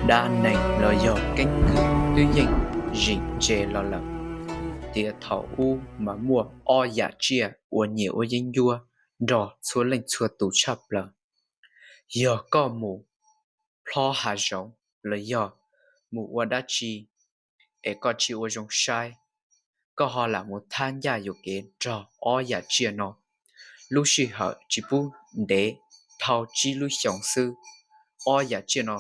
Dab neeg los yog keeb kwm twb yeej zim ntse los lawm, tiam thaum ub mas muaj ob yam tsiaj uas nyiam ua yeeb ncuab nrog txhua leej txhua tus tshaj plaws. Yog koj mus plob hav zoov los yog mus ua dab tsi es koj tsis ua zoo saib, koj ho lam mus thab ncaj yuam kev nrog ob yam tsiaj no. Lub sij hawm tsis pub ntev, dhau tsib lub xyoos xwb, ob yam tsiaj no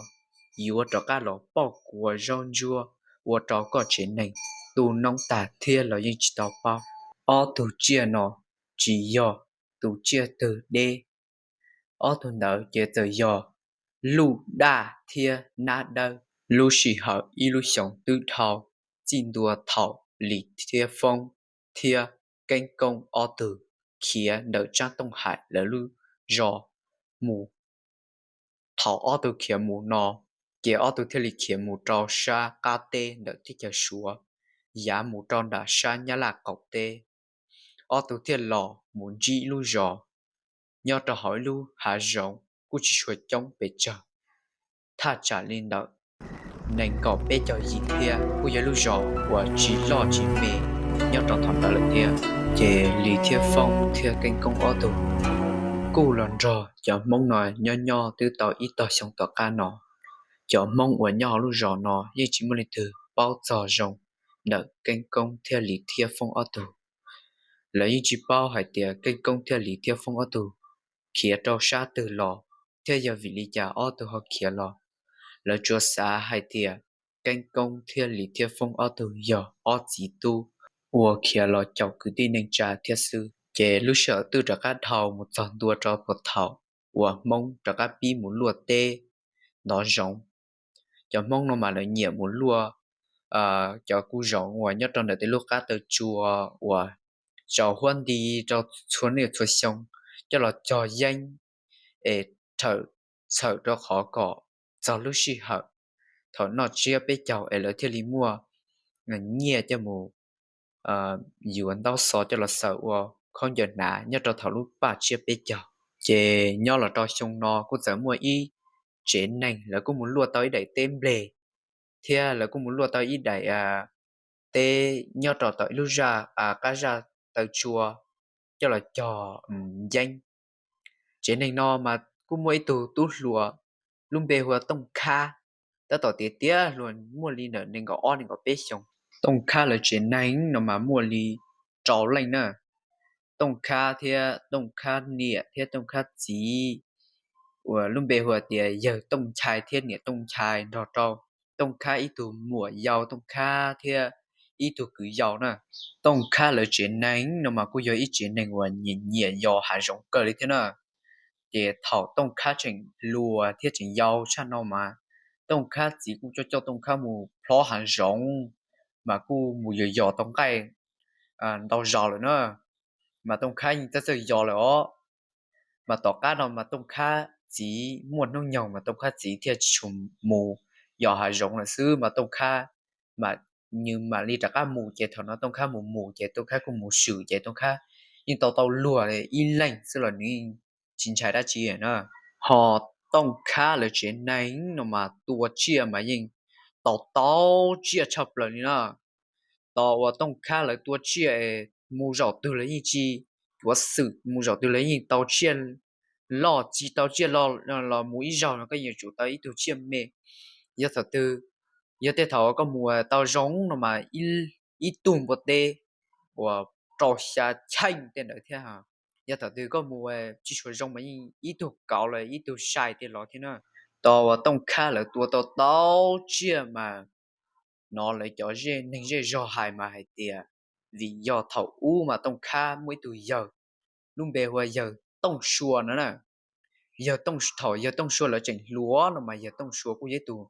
yuav rov qab los pauj kuav zaub ntsuab ua rau koj tsev neeg tu noob tag thiab los yeej tsis tau paub. Ob tug tsiaj no tsis yog tus tsiaj twg deb, ob tug ntawd ces txawm yog luj daj thiab nab dawb. Lub sij hawm ib lub xyoos twb dhau, txij ntua thaum Lis thiab Foob thiab Keeb Koob ob tug khiav ntawm Tsab Tooj Hais lawv lub zos mus. Thaum ob tug khiav mus no, ces ob tug thiaj li khiav mus rau sab qab teb ntawm teb chaws Suav, yav mus rau nram sab Nyab Laj qaum teb. Ob tug thiaj los mus ntsib lub zos nyob rau hauv ib lub hav zoov kuj tsis tshua coob pes tsawg, thaj tsam li ntawm nees nkaum peb caug yim thiab, kuj yog lub zos uas tsis loj tsis me nyob rau thaum ntawd lawm thiab. Ces Lis thiab Foob thiab Keeb Koob ob tug kuj los nrog cov Hmoob no nyob nyob twb tau ib tog xyoo tom qab no. Cov Hmoob uas nyob hauv lub zos no yeej tsis muaj leej twg paub txog zoo ntawm Keeb Koob thiab Lis thiab Foob ob tug. Lawv yeej tsis paub hais tias Keeb Koob thiab Lis thiab Foob ob tug khiav rau sab twg los thiab yog vim li cas ob tug ho khiav los. Lawv tsuas xav hais tias Keeb Koob thiab Lis thiab Foob ob tug yog ob txiv tub uas khiav los caum kwv tij neej tsa thiab xwb. Ces lub sij hawm twb rov qab dhau mus txog ntua rau puag thaum uas Hmoob rov qab pib mus luaj teb ntov zoov. Cov Hmoob no mas lawv nyiam mus luaj cov kuj zoov uas nyob rau ntawm tej lub qab taw tsua uas tsaus huab nti rau txhua niaj txhua xyoo, coj los cog yeeb es txhawm rau qhov kom txog lub sij hawm thaum noj tsiab peb caug es lawv thiaj li muaj nyiaj coj mus yuav ntaub xov coj los xaws ua khaub ncaws hnav nyob rau thaum lub paj tsiab peb caug. Ces nyob los rau xyoo no kuj txawm muaj ib tsev neeg lawv kuj mus luaj tau ib daim teb nplej thiab lawv kuj mus luaj tau ib daim teb nyob rau tom ib lub zaj qab zaj taw tsua coj los cog yeeb. Tsev neeg no mas kuj muaj ib tug tub hluas lub npe hu ua Tooj Khab, tab tom tiav tiav hluas muaj li ntawm nees nkaum ob nees nkaum peb xyoos. Tooj Khab lawv tsev neeg no mas muaj li rau leej na. Tooj Khab thiab Tooj Khab niam thiab Tooj Khab txiv uas lub npe hu tias yawg Tooj Nchai thiab niam Tooj Nchai nrog rau Tooj Khab ib tug muam yau Tooj Khab thiab ib tug kwv yau na. Tooj Khab lawv tsev neeg no mas kuj yog ib tsev neeg uas nyiam yos hav zoov kawg li thiab na. Ces thaum Tooj Khab tseem hluas thiab tseem yau tshaj no mas Tooj Khab txiv kuj coj coj Tooj Khab mus plob hav zoov, mas kuj mus yos yos tau nqaij ntau zaus lawm na. Mas Tooj Khab yeej txawj txawj yos lawm os. Mas tom qab no mas Tooj Khab txiv muaj hnub nyoog mas Tooj Khab txiv thiaj tsis tshua mus yos hav zoov lawm xwb mas Tooj Khab mas nws mam li rov qab mus ces thaum no Tooj Khab mus mus ces Tooj Khab kuj mus swm ces Tooj Khab yeej tau tau luag ib leeg xwb los nws yeej tsis ntshai dab tsi na. Ho Tooj Khab lawv tsev neeg no mas tua tsiaj mas yeej tau tau tsiaj tshaj plaws li na. Tos uas Tooj Khab lawv tua tsiaj es mus zaum twg lawv yeej tsis cuav xwm, mus zaum twg lawv yeej tau tsiaj loj, tsis tau tsiaj loj los mus ib zaug no koj yuav tsum tau ib tug tsiaj me. Yog thaum twg, yog tej thaum koj mus tau zoo no mas ib tug npua teb uas rau xya cheej tej ntawd thiab. Yog thaum twg koj mus tsis tshua zoo mas yeej ib tug kauv los ib tug sai tej los thiab na. Tos uas Tooj Khab lawv tua tau tau tsiaj mas hnov lawv cov zej neeg zej zog hais mas hais tias, vim yog thaum ub mas Tooj Khab muaj ib tug yawg lub npe hu ua yawg Tooj Sua no na. Yawg Tooj, thaum yawg Tooj Sua lawv tseem hluas no mas yawg Tooj Sua kuj yog ib tug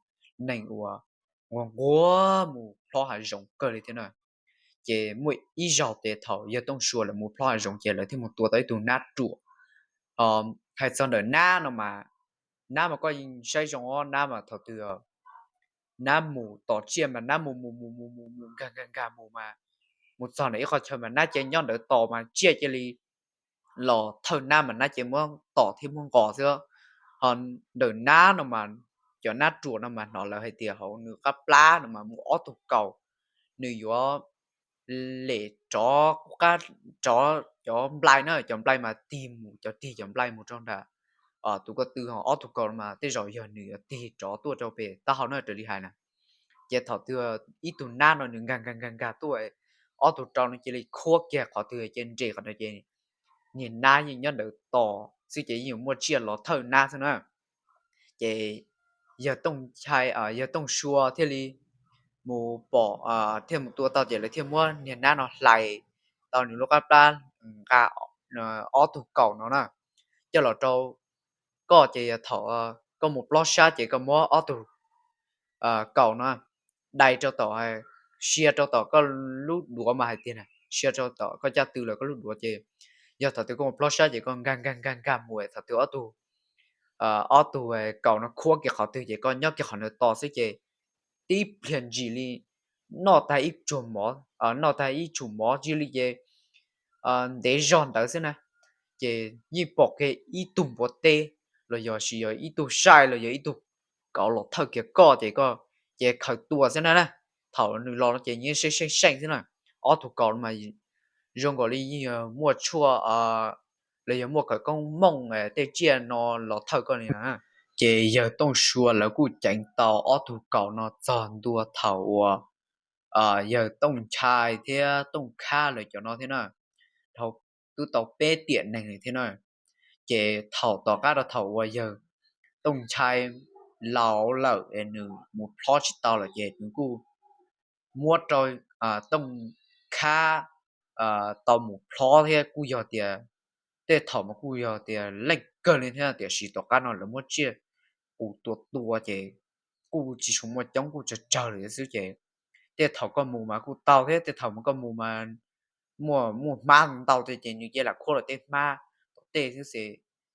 neeg uas nquag nquag mus plob hav zoov kawg li thiab na. Ces muaj ib zaug ces thaum yawg Tooj Sua lawv mus plob hav zoov ces lawv thiaj mus tua tau ib tug nab ruam. Hais txog ntawm nab no mas, nab mas koj yeej saib zoo os, nab mas thaum twg nab mus tom tsiaj mas nab mus mus mus mus mus mus nkag nkag nkag mus mas mus txog ntawm ib qho chaw mas nab cia nyob ntawd tos mas tsiaj cia li los thawj nab mas nab cia muab tom thiab muab nqos xwb. Ho ntawm nab no mas cov nab ruam no mas hnov lawv hais tias hauv nws qab plab no mas muaj ob tug kaus, nws yuav lem rov qab, rov cov nplai na, cov nplai mas tig mus, cov tig cov nplai mus rau nram tus ko tw, ho ob tug kaus no mas tej zaum yog nws yuav tig rov tuaj rau pem taub hau na, raws li hais na. Ces thaum twg ib tug nab no nws nkag nkag nkag nkag tuaj, ob tug rau no cia li khuab kiag qhov twg ces nres qhov ntawd ces niag nab yeej nyob ntawd tos xwb ces yeej yuav muaj tsiaj los thawj nab xwb na. Ces yawg Tooj Nchai, yawg Tooj Sua thiaj li mus pom, thiaj mus tua tau ces lawv thiaj muab niag nab no hlais tau nws lub qab plab nqa ob tug kaus no na, coj los rau koj ces yog thaum koj mus plob sab ces koj muab ob tug kaus no dai rau tom, sia rau tom koj lub duav mas hais tias na, sia rau tom koj caj tw lawm koj lub duav ces yog thaum twg koj mus plob sab ces koj nkag nkag nkag nkag mus, thaum twg ob tug, ob tug kaus no khuab kiag qhov twg ces koj nyob kiag qhov ntawd tos xwb ces tib pliag ntsis li noj tag ib tsuag mov, noj tag ib tsuag mov ntsis li ces ntev zog ntawd xwb na, ces yeej pom kiag ib tug npua teb los yog sis yog ib tug saib los yog ib tug kauv los thawj kiag koj ces koj ces khaws tua xwb na na. Thaum nws los no ces nws seej seej seej xwb na. Ob tug kaus no mas zoo nkaus li yeej yog muaj tshuaj los yog muaj khawv koob mooj tej tsiaj no los thawj koj li na. Ces yawg Tooj Sua lawv kuj ceev tau ob tug kaus no txog ntua thaum uas yawg Tooj Nchai thiab Tooj Khab lawv cov no thiab na, dhau twb tau peb tiam neeg li thiab na. Ces thaum tom qab rau thaum uas yawg Tooj Nchai laus lawm es nws mus plob tsis tau lawm ces nws kuj muab rau Tooj Khab tau mus plob thiab kuj yog tias tej thaum mas kuj yog tias leej kawg li thiab, tiam sis tom qab no lawv muab tsiaj qus tua tua ces kuj tsis tshua muaj coob, kuj tsawg tsawg lawm xwb ces tej thaum koj mus mas kuj tau thiab, tej thaum mas koj mus mas muaj muaj hmab ntau thiab ces nws cia li khuab los tej hmab tom tej xwb ces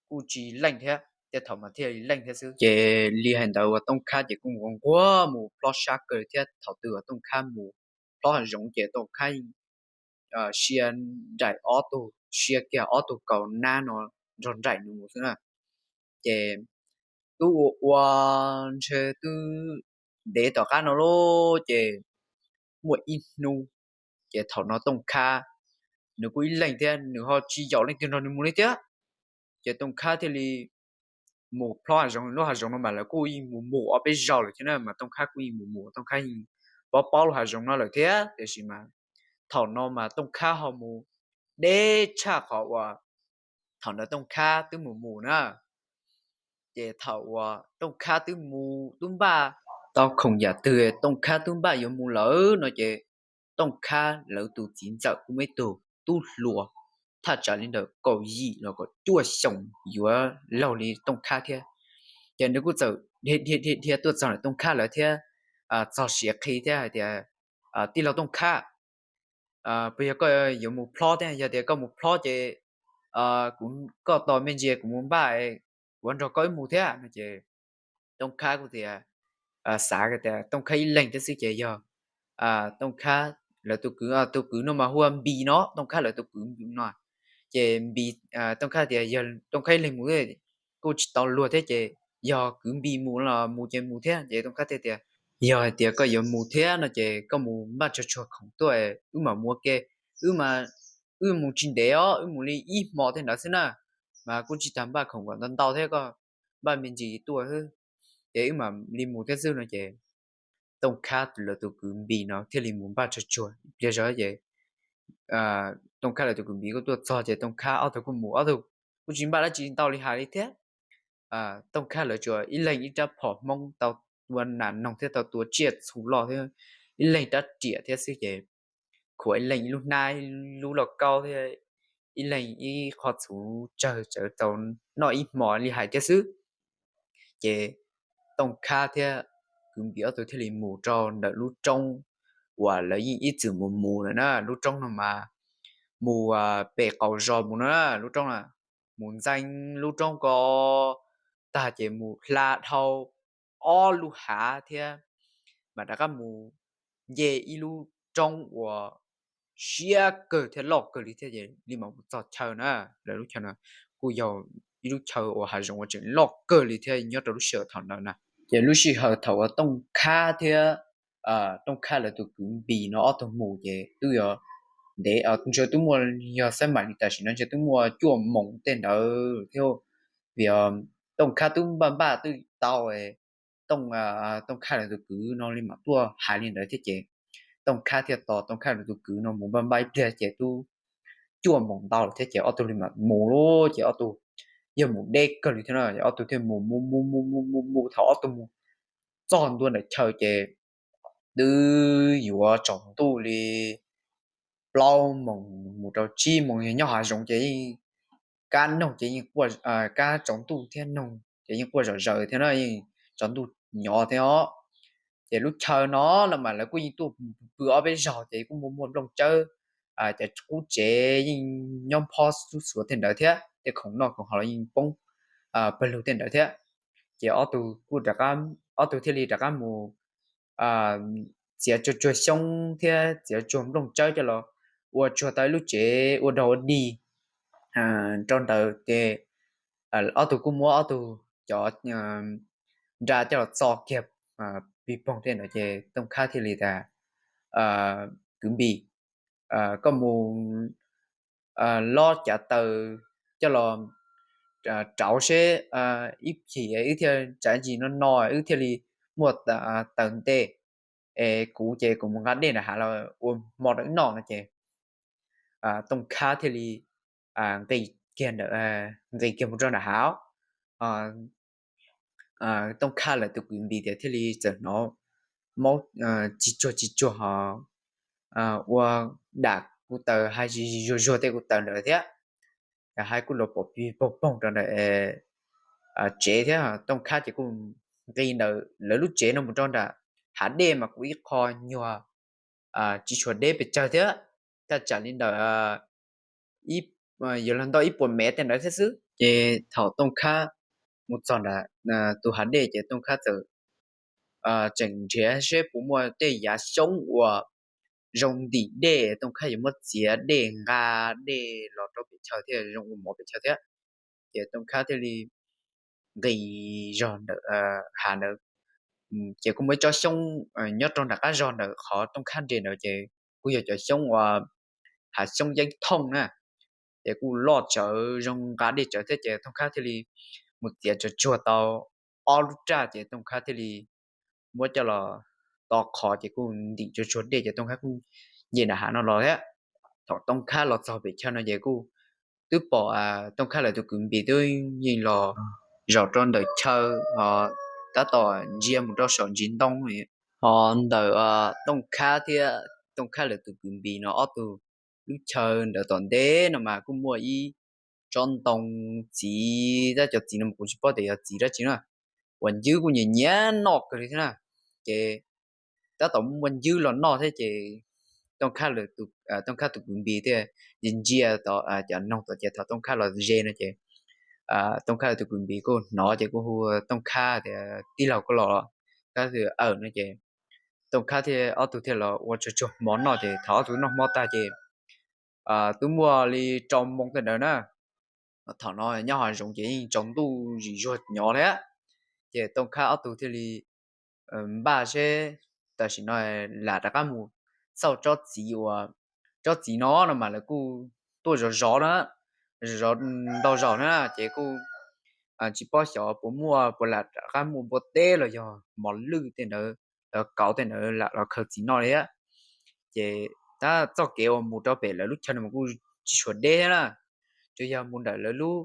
kuj tsis leej thiab, tej thaum mas thiaj li leej thiab xwb. Ces li hais ntawd uas Tooj Khab ces kuj nquag nquag mus plob sab kawg thiab, thaum twg uas Tooj Khab mus plob hav zoov ces Tooj Khab sia nraim ob tug, sia kiag ob tug kaus nab no nrog nraim nws mus xwb na. Ces twb ua ua ntshe twb ntev tom qab no lauj, ces muaj ib hnub ces thaum no Tooj Khab nws kuj ib leeg thiab, nws ho tsis yaum leej twg nrog nws mus li thiab. Ces Tooj Khab thiaj li mus plob hav zoov, lub hav zoov no mas lawv kuj yeej mus mus ob peb zaug lawm thiab na, mas Tooj Khab kuj yeej mus mus, Tooj Khab yeej paub paub lub hav zoov no lawm thiab, tiam sis mas thaum no mas Tooj Khab ho mus deb tshaj qhov uas thaum ntawd Tooj Khab twb mus mus na. Ces thaum uas Tooj Khab twb mus twb npaj tau khoom yam twg, Tooj Khab twb npaj yuav mus lawm no ces Tooj Khab lawv tus txiv ntxawm kuj muaj ib tug tub hluas thaj tsam li ntawm kaum yim los kaum cuaj xyoos yuav laug li Tooj Khab thiab. Ces nws kuj txawm dhia dhia dhia dhia tuaj txog ntawm Tooj Khab lawv thiab txog siav qhi thiab hais tias, tij laug Tooj Khab, puas yog koj yuav mus plob thiab? Yog tias koj mus plob ces kuv, koj tos me ntsis kuv mus npaj, kuv nrog koj wb mus thiab no ces Tooj Khab kuj tias, xav tias Tooj Khab ib leeg thiab xwb ces yog Tooj Khab lawv tus kwv, tus kwv no mas hu ua Npis no, Tooj Khab lawv tus kwv Npis no. Ces Npis, Tooj Khab tias yog Tooj Khab ib leeg mus kuj tsis tau luag thiab ces yog kwv Npis mus los mus ces mus thiab. Ces Tooj Khab thiaj tias, yog hais tias koj yuav mus thiab no ces koj mus npaj tsuag tsuag khoom tuaj, wb mam mus ua ke, wb, wb mus tsis ntev os, wb mus li ib hmo tej ntawd xwb na, mas kuj tsis tas npaj khoom kom ntau ntau thiab, koj npaj me ntsis tuaj xwb, ces wb mam li mus thiab xwb no ces Tooj Khab lawv tus kwv Npis no thiaj li mus npaj tsuag tsuag ib pliag zog ces Tooj Khab lawv tus kwv Npis kuj tuaj txog ces Tooj Khab ob tug kuj mus, ob tug kuj tsis npaj dab tsi ntau li hais li thiab. Tooj Khab lawv tsuas ib leeg ib rab phom Hmoob tau tua nas noog thiab tau tua tsiaj txhu loj thiab, ib leeg rab riam thiab xwb ces khuam ib leeg ib lub hnab, ib lub lauj kaub thiab ib leeg ib qho txhuv tsawg tsawv tau noj ib hmo li hais thiab xwb. Ces Tooj Khab thiab kwv Npis ob tug thiaj li mus rau ntawm lub roob uas lawv yeej ib txwm mus mus lawm na. Lub roob no mas mus pem qaum zos mus no na, lub roob na, mus ntxeev lub roob ko tag ces mus hla dhau ob lub hav thiab, mas rov qab mus nce ib lub roob uas siab kawg thiab loj kawg li thiab ces li mam mus txog chaw na. Lawv lub chaw no kuj yog ib lub chaw uas hav zoov uas tseem loj kawg li thiab nyob rau lub sij hawm thaum ntawd na. Ces lub sij hawm thaum uas Tooj Khab thiab Tooj Khab lawv tus kwv Npis no ob tug mus ces twb yuav ntev, ntshe twb muaj, yog xab mam li tam sim no ntshe twb muaj cuaj moos tej ntawd thiab, vim Tooj Khab twb npaj npaj twb tau Tooj, Tooj Khab lawv tus kwv no li mam tuaj hais li ntawd thiab ces Tooj Khab thiaj tos Tooj Khab lawv tus kwv no mus npaj npaj ib pliag ces twb cuaj moos ntau lawm thiab ces ob tug li mam mus lauj. Ces ob tug yog mus deb kawg li thiab na, ob tug thiaj mus mus mus mus mus mus mus, thaum ob tug mus txog ntua ntawm chaw ces twb yuav tsaus ntuj li plaub moos mus rau tsib moos, yog nyob hav zoov ces yeej kab noog ces yeej, kab tsaus ntuj thiab noog ces yeej quaj zom zaws thiab na, yeej tsaus ntuj nyob thiab os. Ces lub chaw no no mas lawv kuj yeej tuaj pw ob peb zaug ces kuj muaj muaj nplooj tsawb, cov qub tsev yeej nyob phob xub xuav tej ntawd thiab, tej khoom noj khoom haus los yeej poob pawg lug tej ntawd thiab. Ces ob tug kuj, ob tug thiaj li rov qab mus txiav tsuag tsuag xyoob thiab txiav tsuag nplooj tsawb coj los ua tsuag tau ib lub tsev ua dog ua dig rau ntawd ces ob tug kuj muab ob tug cov nra coj los txo kiag pig poog tej ntawd ces Tooj Khab thiaj li tias, Kwv Npis, koj mus lob cav taws coj los rauv seb ib chim wb thiaj tsav ntsis no no wb thiaj li muaj taws nte, es kuv ces kuv mus nqa dej nram hav los ua hmo rau wb noj no ces Tooj Khab thiaj li nqis kiag ntawm, nqis kiag mus rau nram hav. Tooj Khab lawv tus kwv Npis tias thiaj li txawm hnov maub tsis tsuag tsis tsuag ho ua dam kuv taws, hais zis zis zuag zuag tej kuv taws ntawd thiab, hais kuj los pom pig poog poog rau ntawm tsev thiab. Tooj Khab ces kuj nqis ntawm lawv lub tsev no mus rau nram hav dej mas kuj ib qho nyuag tsis tshua deb pes tsawg thiab, thaj tsam li ntawm yuav luag ntau ib puas mev tej ntawd thiab xwb. Ces thaum Tooj Khab mus txog nram tus hav dej ces Tooj Khab txawm tseem nrhiav seb puas muaj tej yav xyoob uas zoo ntim dej, Tooj Khab yuav muab txiav dej nqa dej los rau pem chaw thiab zoo ua mov pem chaw thiab. Ces Tooj Khab thiaj li nqis zog ntawm hav ntawd, ces kuj muaj ib tsob xyoob nyob rau nram qab zog ntawm qhov Tooj Khab nres ntawd ces kuj yog cov xyoob uas hav xyoob yeeb thooj na, ces kuj loj tsawv zoo nqa dej tsawv thiab ces Tooj Khab thiaj li mus txiav tsuag tsuag tau ob lub raj ces Tooj Khab thiaj li muab coj los to qhov ces kuj ntim tsuag tsuag dej ces Tooj Khab kuj nce nram hav no los thiab. Thaum Tooj Khab los txog pem chaw no ces kuj twb pom Tooj Khab lawv tus kwv Npis twb yeej los zaum rau ntawm chaw, tab tom ntsia mus rau saum ntsis ntoo. Ho ntawm Tooj Khab thiab Tooj Khab lawv tus kwv Npis no ob tug lub chaw ntawd tom ntej no mas kuj muaj ib tsob ntoo txiv, tab cov txiv no mas kuv tsis paub tias yog txiv dab tsi na, uas ncwb kuj nyiam nyiam noj kawg li thiab na. Ces tab tom muaj ncwb los noj thiab ces Tooj Khab lawv, Tooj Khab tus kwv Npis thiaj ntsia tom cov noog tom ces thaum Tooj Khab los ze no ces Tooj Khab lawv tus kwv Npis kuj hnov ces kuj hu Tooj Khab tias, Tij laug, koj los los? Khab tias, Aws no ces Tooj Khab thiab ob tug thiaj los ua tsuag tsuag hmo noj ces thaum ob tug noj hmo tag ces twb muaj li rau moos tej ntawd na. Thaum no nyob hav zoov ces yeej tsaus ntuj zis zuag nyob thiab. Ces Tooj Khab ob tug thiaj li npaj seb tam sim no lam rov qab mus xauj tsob txiv uas, tsob txiv no no mas lawv kuj tuaj zov zov na, zov ntau zaus na ces kuj tsis paub xyov puas muaj, puas lam rov qab muaj npua teb los yog mos lwj tej ntawd, los kauv tej ntawd lam los khaws txiv noj li thiab. Ces tab txoj kev uas mus rau pem lawv lub chaw no mas kuj tsis tshua deb thiab na, tsuas yog mus ntawm lawv lub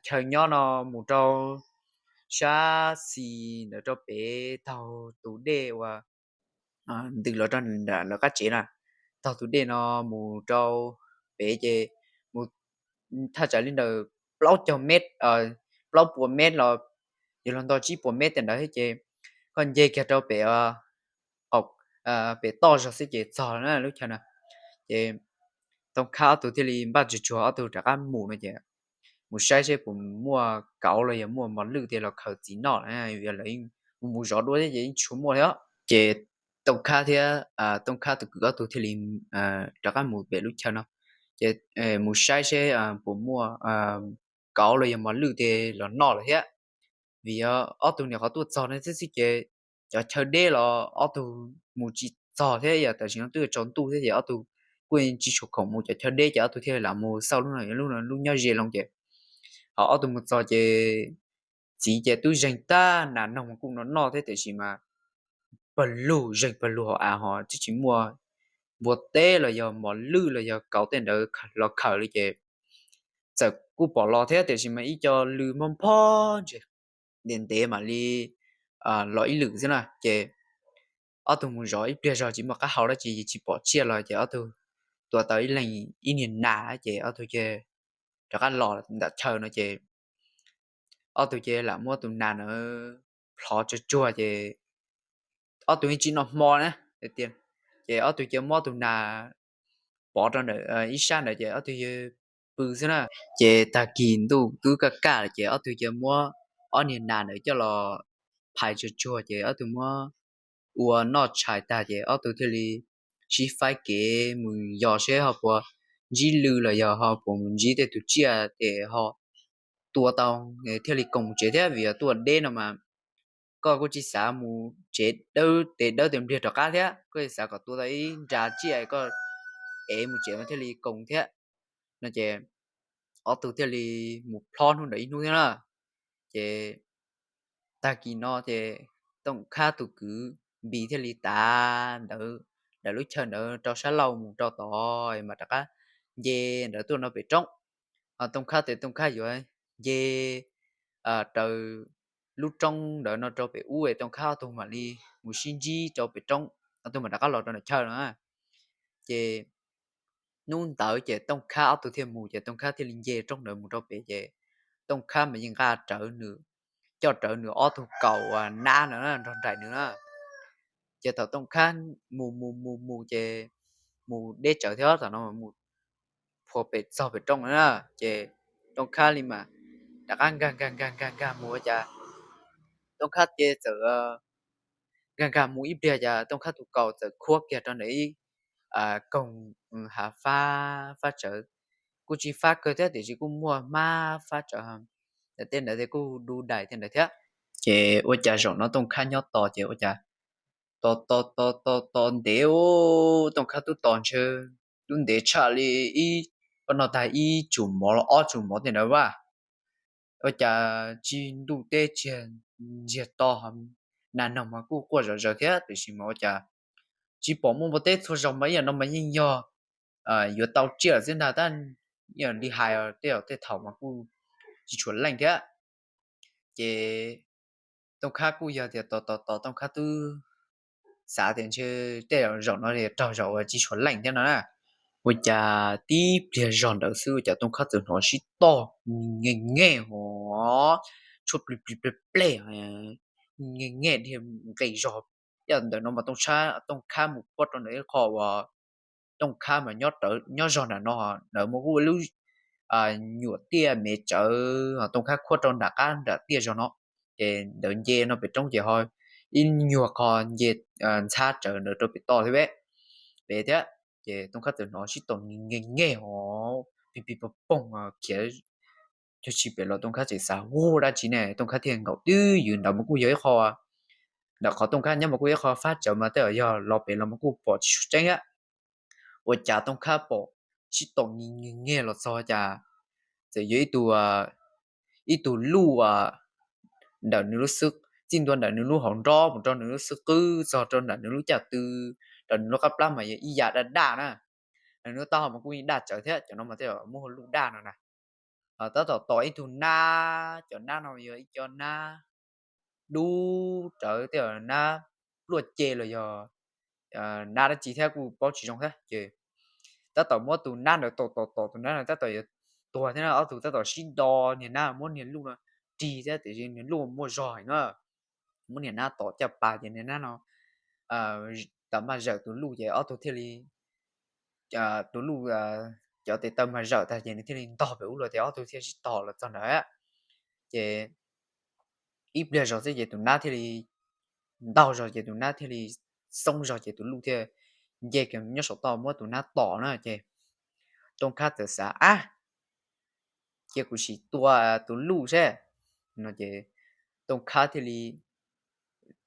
chaw nyob no mus rau sab xis ntawd rau pem taug tus dej uas ntws los rau nram lawv qab tsev na. Taug tus dej no mus rau pem ces mus thaj tsam li ntawm plaub caug mev, plaub puas mev los yog luag nto tsib puas mev tej ntawd thiab ces koj nce kiag rau pem, pem toj zog xwb ces txog na lub chaw na. Ces Tooj Khab ob tug thiaj li npaj tsuag tsuag ob tug rov qab mus no ces mus saib seb puas muaj kauv los yog muaj mos lwj tej los khaws txiv noj na, vim lawv mus mus zov dua thiab ces yeej tsis tshua muaj thiab. Ces Tooj Khab thiab Tooj Khab tus kwv ob tug thiaj li rov qab mus pem lub chaw no, ces mus saib seb puas muaj kauv los yog mos lwj tej los noj lawm thiab. vim ob tug niam qhov tuaj txog no thiab xwb ces cov chaw deb los ob tug mus tsis txog thiab, yog tam sim no twb tsaus ntuj thiab ces ob tug kuj tsis tshua khoom mus cov chaw deb ces ob tug thiaj lam mus xauj lub no, lub no lub nyob ze loo ces ho ob tug mus txog ces txiv ces twb zeeg tag nas noog mas kuj no noj thiab tiam sis mas pawg lug, zeeg pawg lug hauv av ho twb tsis muaj npua teb los yog mos lwj los yog kauv tej ntawd los khaws li ces txawm kuj pom los thiab tiam sis mas ib co lw mob nphob ntse ntev ntev mam li los ib lwm xwb na ces ob tug mus zov ib pliag zog tsis muaj qab hau dab tsi tsis pom tsiaj los ces ob tug tua tau ib leeg ib niag nas ces ob tug ces rov qab los ntawm chaw no ces ob tug ces lam muab tus nas na plhov tsuag tsuag ces ob tug yeej tsis noj hmo na tiag, ces ob tug ces muab tus nas pov rau ntawm ib sab ntawd ces ob tug yawg pw xwb na. Ces tag kis ntuj twb kaj kaj lawm ces ob tug ces muab ob niag nas ntawd coj los phais tsuag tsuag ces ob tug muab ua noj tshais tag ces ob tug thiaj li sib faib kev mus yos seb ho puas ntsib lw los yog ho puas mus ntsib tej tus tsiaj ces ho tua tau thiaj li koom tsev thiab vim yog tuaj deb no mas koj kuj tsis xav mus tsev dawb tes dawb tes npliag rov qab thiab, koj tsis xav kom tua tau ib nra tsiaj koj ev mus tsev mas thiaj li koom thiab no ces ob tug thiaj li mus plob hnub ntawd ib hnub thiab na. Ces tag kis no ces Tooj Khab tus kwv Npis thiaj li tav ntawd, ntawm lub chaw ntawd rau sab laug mus rau tod mas rov qab nce ntawd tuaj no pem roob. Tooj Khab tias Tooj Khab yuav nce raws lub roob ntawd no rau pem ub es Tooj Khab ob tug mam li mus sib ntsib rau pem roob, ob tug mam rov qab los rau nram chaw no. Ces hnub ntawd ces Tooj Khab ob tug thiaj mus ces Tooj Khab thiaj li nce roob ntawd mus rau pem ces Tooj Khab mas yeej nqa rawv nws, coj rawv nws ob tug kaus nab no nrog nraim nws na. Ces thaum Tooj Khab mus mus mus mus ces mus deb tsawv thiab thaum no mus phua pem txog pem roob na, ces Tooj Khab li mas rov qab nkag nkag nkag nkag nkag mus ua cas Tooj Khab ces txawm nkag nkag mus ib pliag cas Tooj Khab tus kaus txawm khuab kiag rau ntawm ib koog hav fab fab tsawv, kuj tsis fab kawg thiab tiam sis kuj muaj hmab fab tsawv, ntawm tej ntawd thiaj kuj du dais tej ntawd thiab. Ces ua cas zaum no Tooj Khab nyob tos ces ua cas tos tos tos tos tos ntev, Tooj Khab twb tos ntshe twb ntev tshaj li ib, koj no tag ib tsum mov los ob tsum mov tej ntawd vaj, ua cas tsis ntuj teb tsis ntsiag to, nas noog mas kuj quaj zom zaws thiab tiam sis mas ua cas tsis pom muaj npua teb txhua zaus mas ib yam no mas yeej yog yuav tau tsiaj lawm xwb ntag tab li hais tej tej thaum mas kuj tsis tshua leej thiab. Ces Tooj Khab kuj yog tias tos tos tos Tooj Khab twb xav tias ntshe tej zaum no raug zaum uas tsis tshua leej thiab no na. Ua cas tib pliag zog ntawd xwb ua cas Tooj Khab txawm hnov sib tog nge nge hov, tshuab plig plig plej plej nge nge dhia nqes zog. Yam ntawm no mas Tooj Khab, Tooj Khab mus khuab rau ntawm ib qho uas Tooj Khab mas nyob zog nram no, ntawd mas kuj ua lub nyuam tiaj me tsawv, Tooj Khab khuab rau nram qab nram tiaj zog no, ces ntawd nce no pem roob ces ho ib nyuag qho nce ntxhab tsawv ntawd rau pem toj thiab pem thiab. Ces Tooj Khab txawm hnov sib tog nge nge hov, pig pig pog poog khiav cuag tsis pem los Tooj Khab txawm xav hu dab tsi ne, Tooj Khab thiaj nkaum twb ywm ntawd mas kuj yog ib qho, ntawm qhov Tooj Khab nyob mas kuj ib qho fab tsawv mas tej zaum yog los pem los mas kuj pom tsis tshua tseeb thiab. Ua cas Tooj Khab pom sib tog nge nge los txog cas txawm yog ib tug, ib tug luj ntawm nws lub xwb, txij ntua ntawm nws lub hauv nrob mus rau nws lub xwb qwb txog rau ntawm nws lub caj tw, rau nws lub qab plab mas yog ib yam daj daj na. Nws lub taub hau mas kuj yeej daj tsawv thiab, cov no mas tej zaum muab hu luj daj no na. Tab tom tos ib tug nab, cov nab no yog ib co nab dub rawv tej zaum nab pluaj ce los yog nab dab tsi thiab kuj paub tsis zoo thiab. Ces tab tom muab tus nab ntawd tos tos tos tus nab no tab tom yuav tuag thiab no, ob tug tab tom sib do niag nab muab niag luj no rig thiab tiam sis niag luj muaj zog heev na. Muab niag nab tom caj pas ces niag nab no tawm mas zawm tus luj ces ob tug thiaj li, tus luj, cov tes taw mas zawm tag ces nws thiaj li ntog pem ub los ces ob tug thiaj sib tog los txog ntawd. Ces ib pliag zog xwb ces tus nab thiaj li ntaug zog ces tus nab thiaj li xoob zog ces tus luj thiaj nce kiag nyob saum toj muab tus nab tom na. Ces Tooj Khab txawm xav, ab, cia kuv sim tua tus luj seb no ces Tooj Khab thiaj li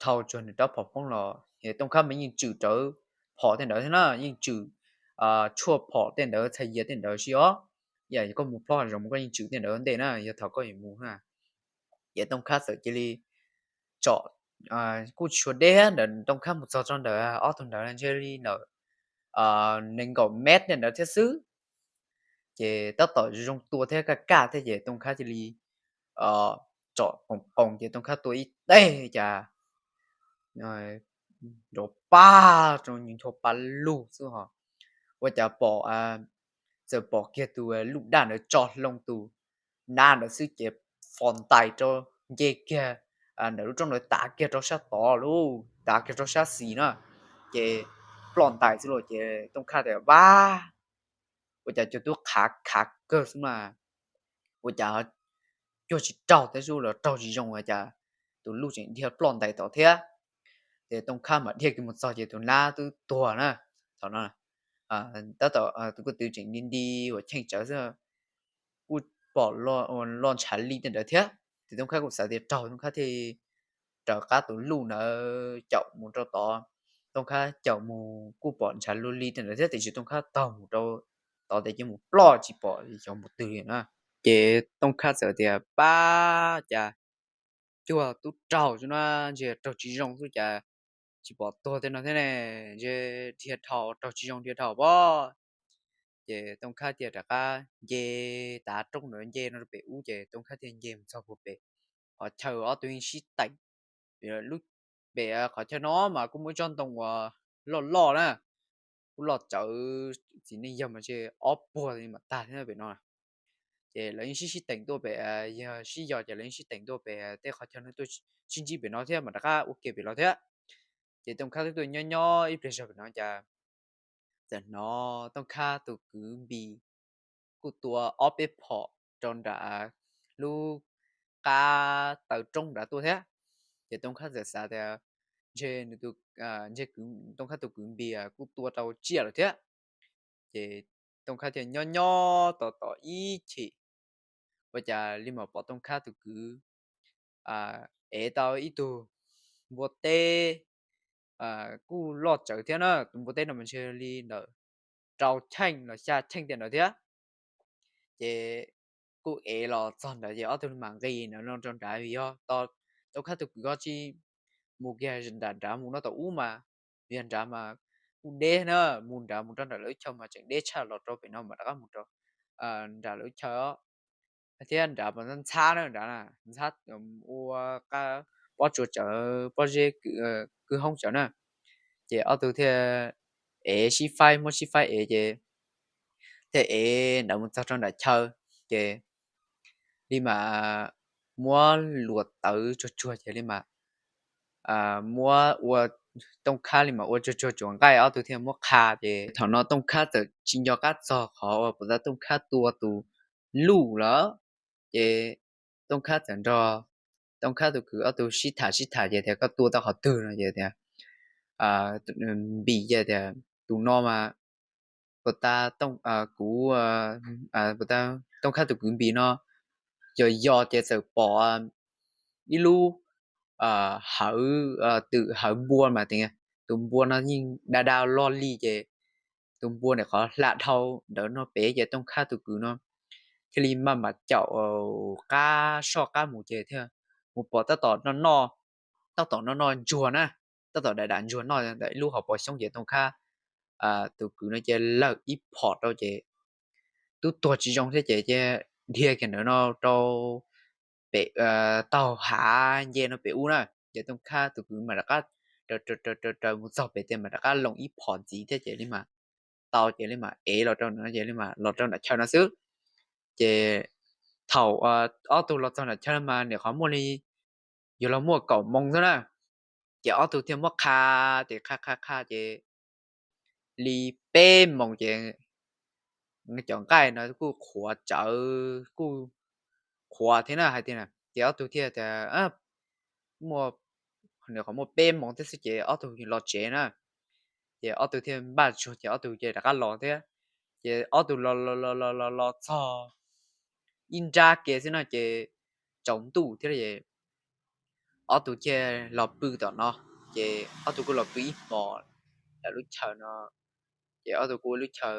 thau tsuag nws rab phom poob los, Tooj Khab mas yeej tswm rawv phom tej ntawd thiab na, yeej tswm tshuaj phom tej ntawd, txhais yias tej ntawd si os. Yog koj mus plob hav zoov koj yeej tswm tej ntawd ntej na, yog thaum koj yuav mus na. Ces Tooj Khab txawm cia li tsom, kuj tsis tshua deb ntawd, Tooj Khab mus txog rau ntawm ob tug ntawd ntshe li ntawm nees nkaum mev tej ntawd thiab xwb. Ces tab tom zoo tua thiab kaj kaj thiab ces Tooj Khab cia li tsom qoos qoos ces Tooj Khab tua ib teg cas nrov pag rau nws nchua pa lug xwb ho. Ua cas pom, txawm pom kiag tus luj daj ntawd tso hlo tus nab ntawd xwb ces fos ntais rau, nce kiag ntawm lub roob ntawd tav kiag rau sab tod lauj, tav kiag rau sab xis na, ces ploj ntais xwb lauj. Ces Tooj Khab tias, Vab, ua cas cuag tub qhav khav kawg xwb mas, ua cas cuag tsis raug thiab xwb los raug tsis zoo, ua cas tus luj tseem dhia ploj ntais tod thiab. Ces Tooj Khab mam dhia kiag mus txog ces tus nab twb tuag na. Thaum no tab tom tus kwv tw tseem nti nti ua cheej tsawv xwb, kuj pom loj ntshav li tej ntawd thiab. Ces Tooj Khab kuj xav tias raug, Tooj Khab thiaj raws qab tus luj ntawd caum mus rau tod. Tooj Khab caum mus kuj pom ntshav luag li tej ntawd thiab, tiam sis Tooj Khab taug mus rau tod ces cia mus ploj tsis pom xyov mus twg li na. Ces Tooj Khab txawm tias, Pab, cas cuag tub raug xwb na, ntshe raug tsis zoo xwb cas tsis pom tuag tej no thiab ne, ntshe dhia dhau, raug tsis zoo dhia dhau pob. Ces Tooj Khab thiaj rov qab nce tav roob ntawd nce no rau pem ub ces Tooj Khab thiaj nce mus txog puag pem qhov chaw ob tug yeej sib teem. Lub pem qhov chaw no mas kuj muaj ib tsob ntoo uas loj loj na, kuj loj tsawv, txiv neej yawg mas ntshe ob puag mam tag thiab pem no. Ces lawv yeej sib sib teem tuaj pem, yog sib yos ces lawv yeej sib teem tuaj pem tej qhov chaw no tuaj sib ntsib pem no thiab mam rov qab ua ke pem los thiab. Ces Tooj Khab twb tuaj nyob nyob ib pliag zog pem no cas txawm hnov Tooj Khab tus kwv Npis kuj tua ob peb phom rau nram lub qab taw roob nrad tuaj thiab. Ces Tooj Khab txawm xav tias ntshe nws, ntshe Tooj Khab tus kwv Npis kuj tua rau tsiaj lawm thiab. Ces Tooj Khab thiaj nyob nyob tos tos ib chim, ua cas li mam pom Tooj Khab tus kwv ev tau ib tug npua teb kuj loj tsawv thiab na, tus npua teb no mas ntshe li ntawm rau cheej los xya cheej tiam ntawd thiab. Ces kuj ev los txog ntawd ces ob tug mam nqis ntawd no rau nrad vim yog Tooj Khab tus kwv ko tsis mus kiag nram nrad mus no tau ub mas, vim yog nrad mas kuj deb na, mus nrad mus rau nram lawv lub chaw mas tseem deb tshaj los rau pem no mam rov qab mus rau nram lawv lub chaw thiab nrad mas ntxhab na, nrad ntxhab ua pob tsuas tsawv, pob zeb kwv hoob tsawv na. Ces ob tug thiaj ev sib faib, muab sib faib ev ces thiaj ev ntawd mus txog rau nram chaw ces li mas muab luas tawv tsuag tsuag ces li mas muab ua, Tooj Khab li mas ua tsuag tsuag tsuas nqaij ob tug thiaj muab qha ces thaum no Tooj Khab txawm tsis nco qab txog qhov uas puas tas Tooj Khab tua tus luj lawm. Ces Tooj Khab txawm nrog Tooj Khab tus kwv ob tug sib tham sib tham ces tias koj tua tau qhov twg no ces tias Npis ces tias tus no mas puas tas kuv, puas tas Tooj Khab tus kwv Npis no yos yos ces txawm pom ib lub hawv, twm hawv npua mas tias tus npua no yeej da da loj li ces tus npua nim qhov hla dhau ntawd no pem ces Tooj Khab tus kwv no thiaj li maj mam caum qab soj qab mus ces thiaj mus pom tab tom noj noj, tab tom noj noj ntsuag na, tab tom dam dam ntsuag noj ntawm ib lub hauv paus xyoob ces Tooj Khab tus kwv no ces lawm ib phom rau ces twb tuag tsis zoo thiab ces dhia kiag ntawd no rau pem taug hav nce no pem ub na. Ces Tooj Khab tus kwv mam rov qab raws raws mus txog pem tias mam rov qab loo ib phom ntxiv thiab ces li mas tau ces li mam ev los rau no ces li mam los rau nram chaw no xwb. Ces thaum ob tug los txog nram chaw mas nim qhov muaj li yuav los muaj kaum moos xwb na. Ces ob tug thiaj muab qha, ces qha qha qha ces li peb moos ces cov nqaij no kuj qhuav tsawv kuj qhuav thiab na hais tias, ces ob tug thiaj tias muaj, nim qhov muaj peb moos thiab xwb ces ob tug los tsev na. Ces ob tug thiaj npaj tsuag ces ob tug ces rov qab los thiab. Ces ob tug los los los los los txog ib nrab ke xwb no ces tsaus ntuj thiab ces ob tug thiaj los pw tom no. Ces ob tug kuj los pw ib hmos ntawm lub chaw no. Ces ob tug kuj ua lub chaw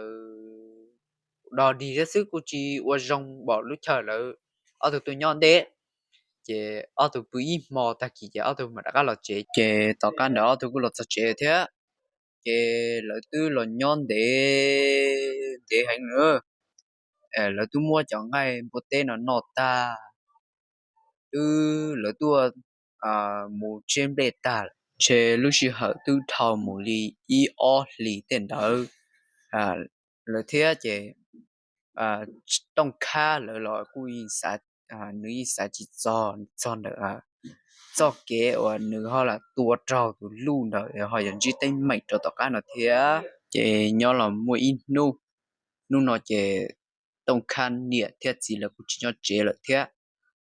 dog dig thiab xwb, kuj tsis ua zoo npaum lub chaw lawv ob tug tuaj nyob ntev. Ces ob tug pw ib hmo tag kis ces ob tug mam rov qab los tsev. Ces tom qab ntawd ob tug kuj los txog tsev thiab. Ces lawv twb los nyob ntev ntev heev lawm. Lawv twb muab cov nqaij npua teb no noj tag, twb lawv tuaj mus tseb nplej tag lawm. Ntshe lub sij hawm twb dhau mus li ib ob hlis tej ntawd lawm thiab. Ces Tooj Khab lawv los kuj, nws yeej xav tsis txog txog ntawm txoj kev uas nws ho lam tua raug tus Luj ntawd ho yog ntsib teeb meem rau tom qab no thiab. Ces nyob los muaj ib hnub, hnub no ces Tooj Khab niam thiab txiv lawv kuj tsis nyob tsev lawm thiab,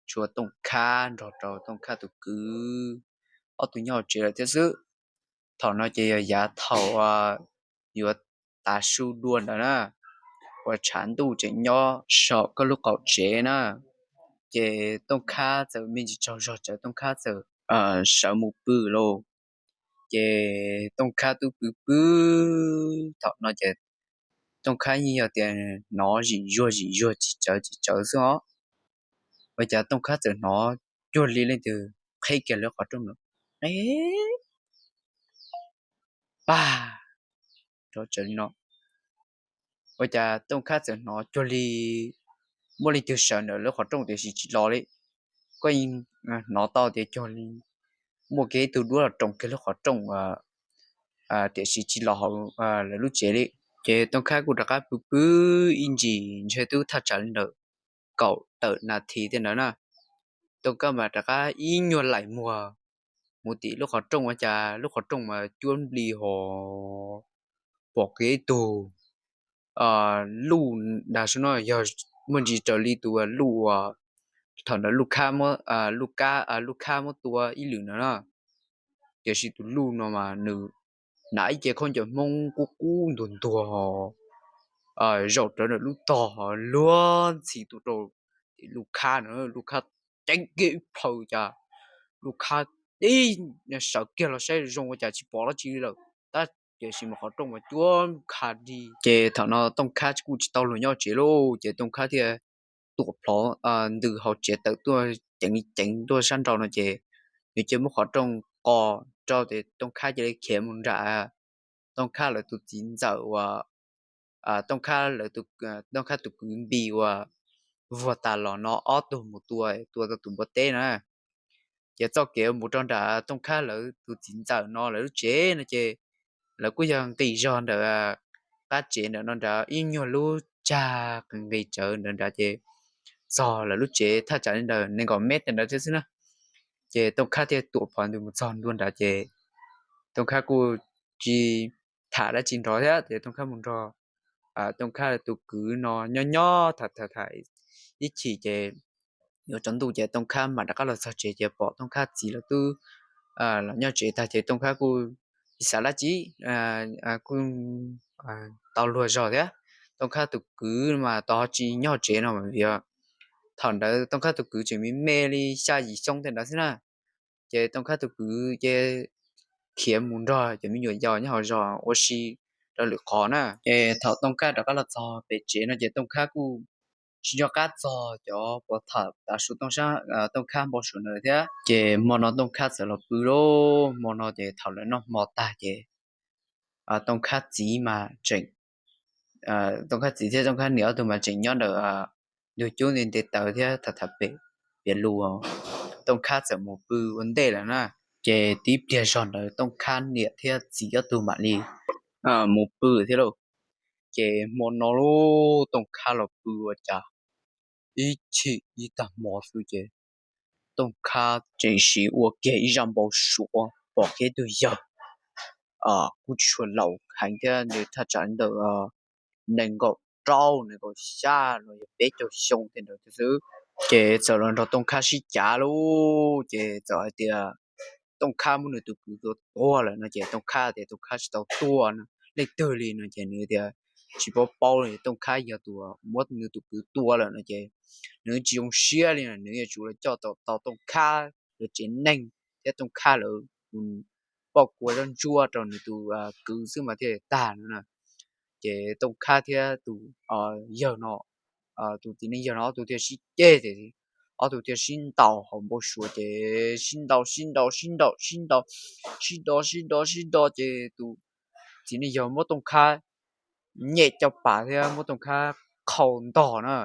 tshuav Tooj Khab nrog rau Tooj Khab tus kwv ob tug nyob hauv tsev lawm thiab xwb. Thaum no ces yog yav thaum yuav tav su dua ntawd na, uas tshav ntuj tseem nyob saum koj lub qaum tsev na. Ces Tooj Khab txawm me ntsis tsaug zog tsawv, Tooj Khab txawm sawv mus pw lauj. Ces Tooj Khab twb pw pw, thaum no ces Tooj Khab yeej yog tias hnov zim zuag zim zuag tsis tsawv tsis tsawv xwb os. Ua cas Tooj Khab txawm hnov cuag li leej twg qheb kiag lub qhov rooj no, qe pag rov tsawv li no. Ua cas Tooj Khab txawm hnov cuag li muaj leej twg sawv ntawm lub qhov rooj tiam sis tsis los li. Koj yeej hnov tau tias cuag li muaj kiag ib tug duab los roos kiag lub qhov rooj tiam sis tsis los hauv lawv lub tsev li. Ces Tooj Khab kuj rov qab pw pw ib ntsis, ntshe twb thaj tsam li ntawm kaum tawm nas this tej ntawd na. Tooj Khab mas rov qab ib nyuag laim muag mus tim lub qhov rooj, ua cas lub qhov rooj mas cuab nplig hos pom kiag ib tug Luj ntag saib no, yog muaj ntsis raws li tus Luj uas thaum ntawd Luj Khab muab tua ib lwm ntawd na. Tiam sis tus Luj no mas nws hnav ib ce khaub ncaws Hmoob qub qub ntuag ntuag hos zaum rawv ntawm lub tog hos luag ntxhi tuaj rau tim Luj Khab na. Luj Khab ceeb kiag ib plhaw cas Luj Khab tib sawv kiag los saib zoo ua cas tsis pom dab tsi li lawm, tab tiam sis mas qhov rooj mas cuab nkha dig. Ces thaum no Tooj Khab kuj tsis tau luag nyob tsev lauj, ces Tooj Khab thiaj tuam plhov ntws hauv tsev tawm tuaj ceev ceev tuaj sab nraud no ces nws cia muab qhov rooj qos rau ces Tooj Khab cia li khiav mus nram Tooj Khab lawv tus txiv ntxawm uas Tooj Khab lawv, Tooj Khab tus kwv Npis uas vuag tas los no ob tug mus tua, tua tau tus npua teb na. Ces txoj kev mus rau nram Tooj Khab lawv tus txiv ntxawm no lawv lub tsev no ces lawv kuj yog nqis zog ntawm qab tsev ntawm no nrad ib nyuag lub tsag nqis tsawv ntawd nrad ces txog lawv lub tsev thaj tsam li ntawm nees nkaum mev tej ntawd thiab xwb na. Ces Tooj Khab thiaj tuam plhov ntws mus txog ntua nrad ces Tooj Khab kuj tsis tham dab tsi nrov thiab ces Tooj Khab mus nrog Tooj Khab tus kwv no nyob nyob tham tham tham ib chim ces yuav tsaus ntuj ces Tooj Khab mam rov qab los txog tsev ces pom Tooj Khab txiv lawv twb los nyob tsev tag ces Tooj Khab kuj tsis xav dab tsi, kuj tau luag zog thiab. Tooj Khab tus kwv mas tau ho tsis nyob tsev no mas vim thaum ntawd Tooj Khab tus kwv tseem me me li xya yim xyoo tej ntawd xwb na. Ces Tooj Khab tus kwv ces khiav mus nrog cov me nyuam yaus nyob hauv zos ua si rau lwm qhov na. Ces thaum Tooj Khab rov qab los txog pem tsev no ces Tooj Khab kuj tsis nco qab txog cov puas tham tav su Tooj Khab npau suav ntawd thiab. Ces hmo no Tooj Khab txawm los pw lauj, hmo no ces thaum lawv noj hmo tag ces Tooj Khab txiv mas tseem, Tooj Khab txiv thiab Tooj Khab niam ob tug mas tseem nyob ntawm ntug cub nti nte taws thiab tham tham pem piav lus, Tooj Khab txawm mus pw ua ntej lawm na. Ces tib pliag zog ntawd Tooj Khab niam thiab txiv ob tug mam li mus pw thiab lauj. Ces hmo no lauj Tooj Khab los pw ua cas ib chim ib tag hmo xwb ces Tooj Khab tseem sim ua kiag ib zaj npau suav pom kiag ib tug yawg kuj tsis tshua laus heev thiab, nws thaj tsam ntawm nees nkaum rau nees nkaum xya los yog peb caug xyoo tej ntawd thiab xwb. Ces txawm los nrog Tooj Khab sib cav lauj, ces txawm hais tias Tooj Khab muab nws tus kwv tua tuag lawm no ces Tooj Khab tias Tooj Khab tsis tau tua leej twg li no ces nws tias tsis paub paub li, Tooj Khab yog tus muab nws tus kwv tua lawm no ces nws tsis zoo siab li, nws yuav tsum los coj tau Tooj Khab lawv tsev neeg thiab Tooj Khab lawv tus poj kua zaub ntsuab rau nws tus kwv xwb mas thiaj tag no na. Ces Tooj Khab thiab tus yawg no, tus txiv neej yawg no ob tug thiaj sib ceg ces ob tug thiaj sib ntaus hauv npau suav ces sib ntaus sib ntaus sib ntaus sib ntaus, sib ntaus sib ntaus sib ntaus ces tus txiv neej yawg muab Tooj Khab nyem caj pas thiab muab Tooj Khab qhau ntog na.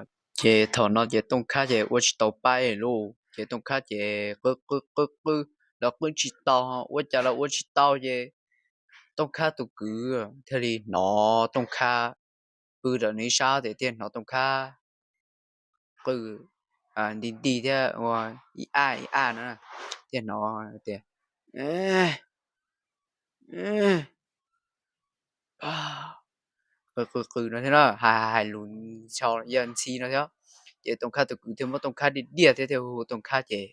Ces thaum no ces Tooj Khab ces ua tsis tau pa lauj, ces Tooj Khab ces qw qw qw qw, los qw tsis tau, ua cas los ua tsis tau ces Tooj Khab tus kwv thiaj li hnov Tooj Khab pw rau nws ib sab ces thiaj hnov Tooj Khab qw nti nti thiab ua ib ab ib ab no, thiaj hnov tias qw qw qw no thiab na, hais hais lus yog ntxhi no thiab. Ces Tooj Khab tus kwv thiaj muab Tooj Khab diaj diaj thiab thiaj hu Tooj Khab ces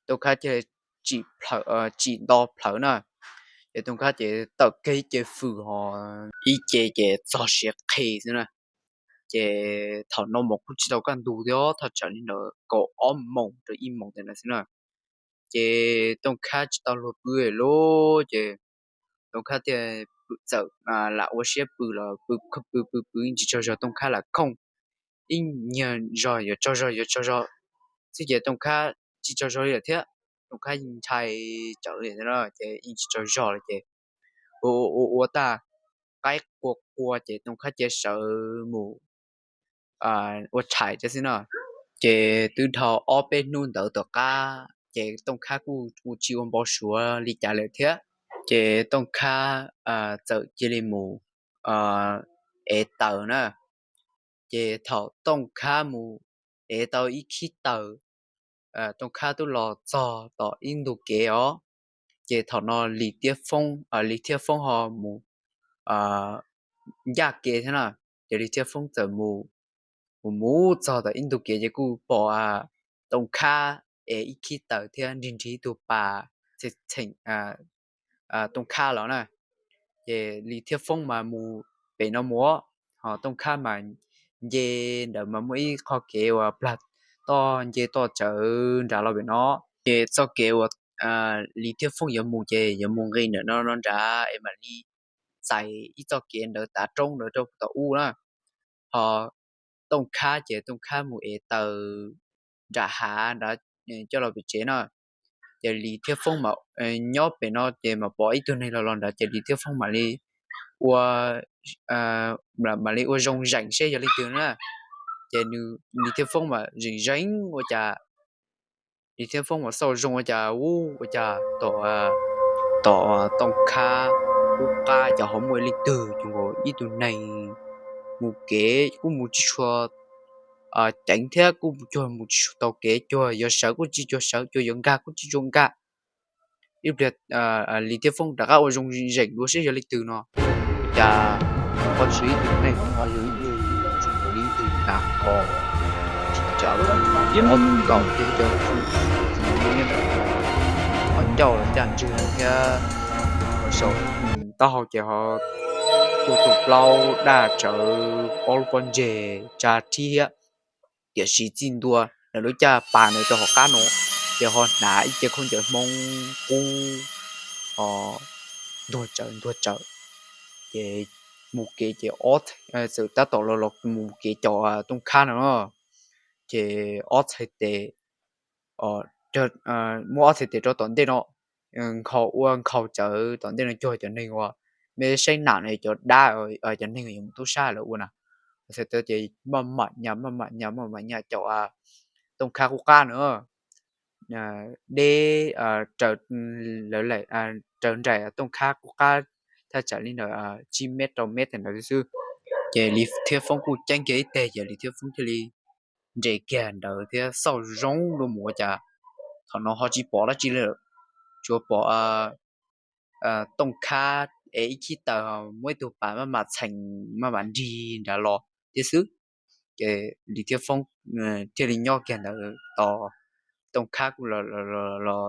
Tooj Khab thiaj tsim nto plhawv na. Ces Tooj Khab ces tawm kiag ib ce fws ho ib ce ces txog siav qhi xwb na. Ces thaum no mas kuj tsis tau kaj ntug thiab, thaj tsam li ntawd kaum ob moos rau ib moos ntawd xwb na. Ces Tooj Khab tsis tau luag pw lauj, ces Tooj Khab thiaj txawm lam ua siab pw los pw pw pw pw yeej tsis tsaug zog, Tooj Khab lam khooj ib nyuag zog yuav tsaug zog yuav tsaug zog xwb ces Tooj Khab tsis tsaug zog li lawm thiab. Tooj Khab yeej ntshai tsawv li ces yeej tsis tsaug zog li ces ua ua ua tag qaib qua qua ces Tooj Khab cia sawv mus ua tshais thiab xwb no. Ces twb dhau ob peb hnub ntawd tom qab ces Tooj Khab kuj ua tsis ua npau suav li cas lawm thiab. Ces Tooj Khab txawm cia li mus ev taws na. Ces thaum Tooj Khab mus ev tau ib khib taws, Tooj Khab twb los txog tom ib ntug kev os. Ces thaum no Lis Thiab Foob, Lis Thiab Foob ho mus ncaj kev thiab na. Ces Lis Thiab Foob txawm mus, mus mus txog tom ib ntug kev ces kuj pom Tooj Khab ev ib khib taws thiab nrig nrig ib tug pas txheem Tooj Khab los na. Ces Lis Thiab Foob mas mus pem no mus, ho Tooj Khab mas nce ntawd mas muaj ib qho kev uas plag toj nce toj tsawv nrad los pem no. Ces txoj kev uas Lis Thiab Foob yuav mus ces yuav mus nqis ntawm no no nrad es mam li txais ib txoj kev ntawd tav roob ntawd rau tom ub na. Ho Tooj Khab ces Tooj Khab mus ev taws nram hav nrad coj los pem tsev na. Ces Lis Thiab Foob mas nyob pem no ces mas pom ib tug neeg los los nrad ces Lis Thiab Foob mam li ua, mam li ua zoo zeem seb yog leej twg na. Ces Lis Thiab Foob mas zeem zeem ua cas Lis Thiab Foob mas xauj zoo ua cas ub ua cas tom, tom Tooj Khab qub qab cas ho muaj ib leej twg cuag nkaus ib tug neeg mus kev kuj mus tsis tshua ceev thiab kuj cuag mus tsis tshua tau kev, cuag yuav sawv kuj tsis cuag sawv, cuag yuav nkag kuj tsis tshua nkag. Ib pliag Lis Thiab Foob rov qab ua zoo zeem dua seb yog leej twg no, cas ho tsis yog ib tug neeg, ho yog ib tug tsuj ib tug nas kos tsis tsav ob kaum thiab cov ho ncauj los caj ntswg thiab, saum taub hau ces ho tuaj tus plaub daj tsawv, ob lub pob ntseg tsa rhib thiab. Tiam sis txij ntua lawv lub caj pas ntawd rau hauv qab no, ces ho hnav ib ce khaub ncaws Hmoob qub ho ntuag tsawv ntuag tsawv. Ces mus kev ces ob, txawm tab tom los los mus kev caum Tooj Khab no, ces ob txhais tes, muab ob txhais tes rau tom ntej no, nkhaus ua nkhaus tsawv tom ntej no cuag cov neeg uas, me saib nam no cov dab, cov neeg yuav mus tub sab lawv ua na. Txhais tes ces maj mam nyas maj mam nyas maj mam nyas caum Tooj Khab qub qab na. Deb, lawv, raws nraim Tooj Khab qub qab thaj tsam li ntawm tsib mev rau mev ntawd xwb. Ces Lis Thiab Foob kuj ceeb kiag ib teg ces Lis Thiab Foob thiaj li nres kiag ntawd thiab xauj zoo dua mus ua cas thaum no ho tsis pom dab tsi li lawm, tsuas pom Tooj Khab ev ib khib taws muab ib tug pas maj mam txheem maj mam nrig nrad los thiab xwb. Ces Lis Thiab Foob thiaj li nyob kiag ntawd tos Tooj Khab kuj los,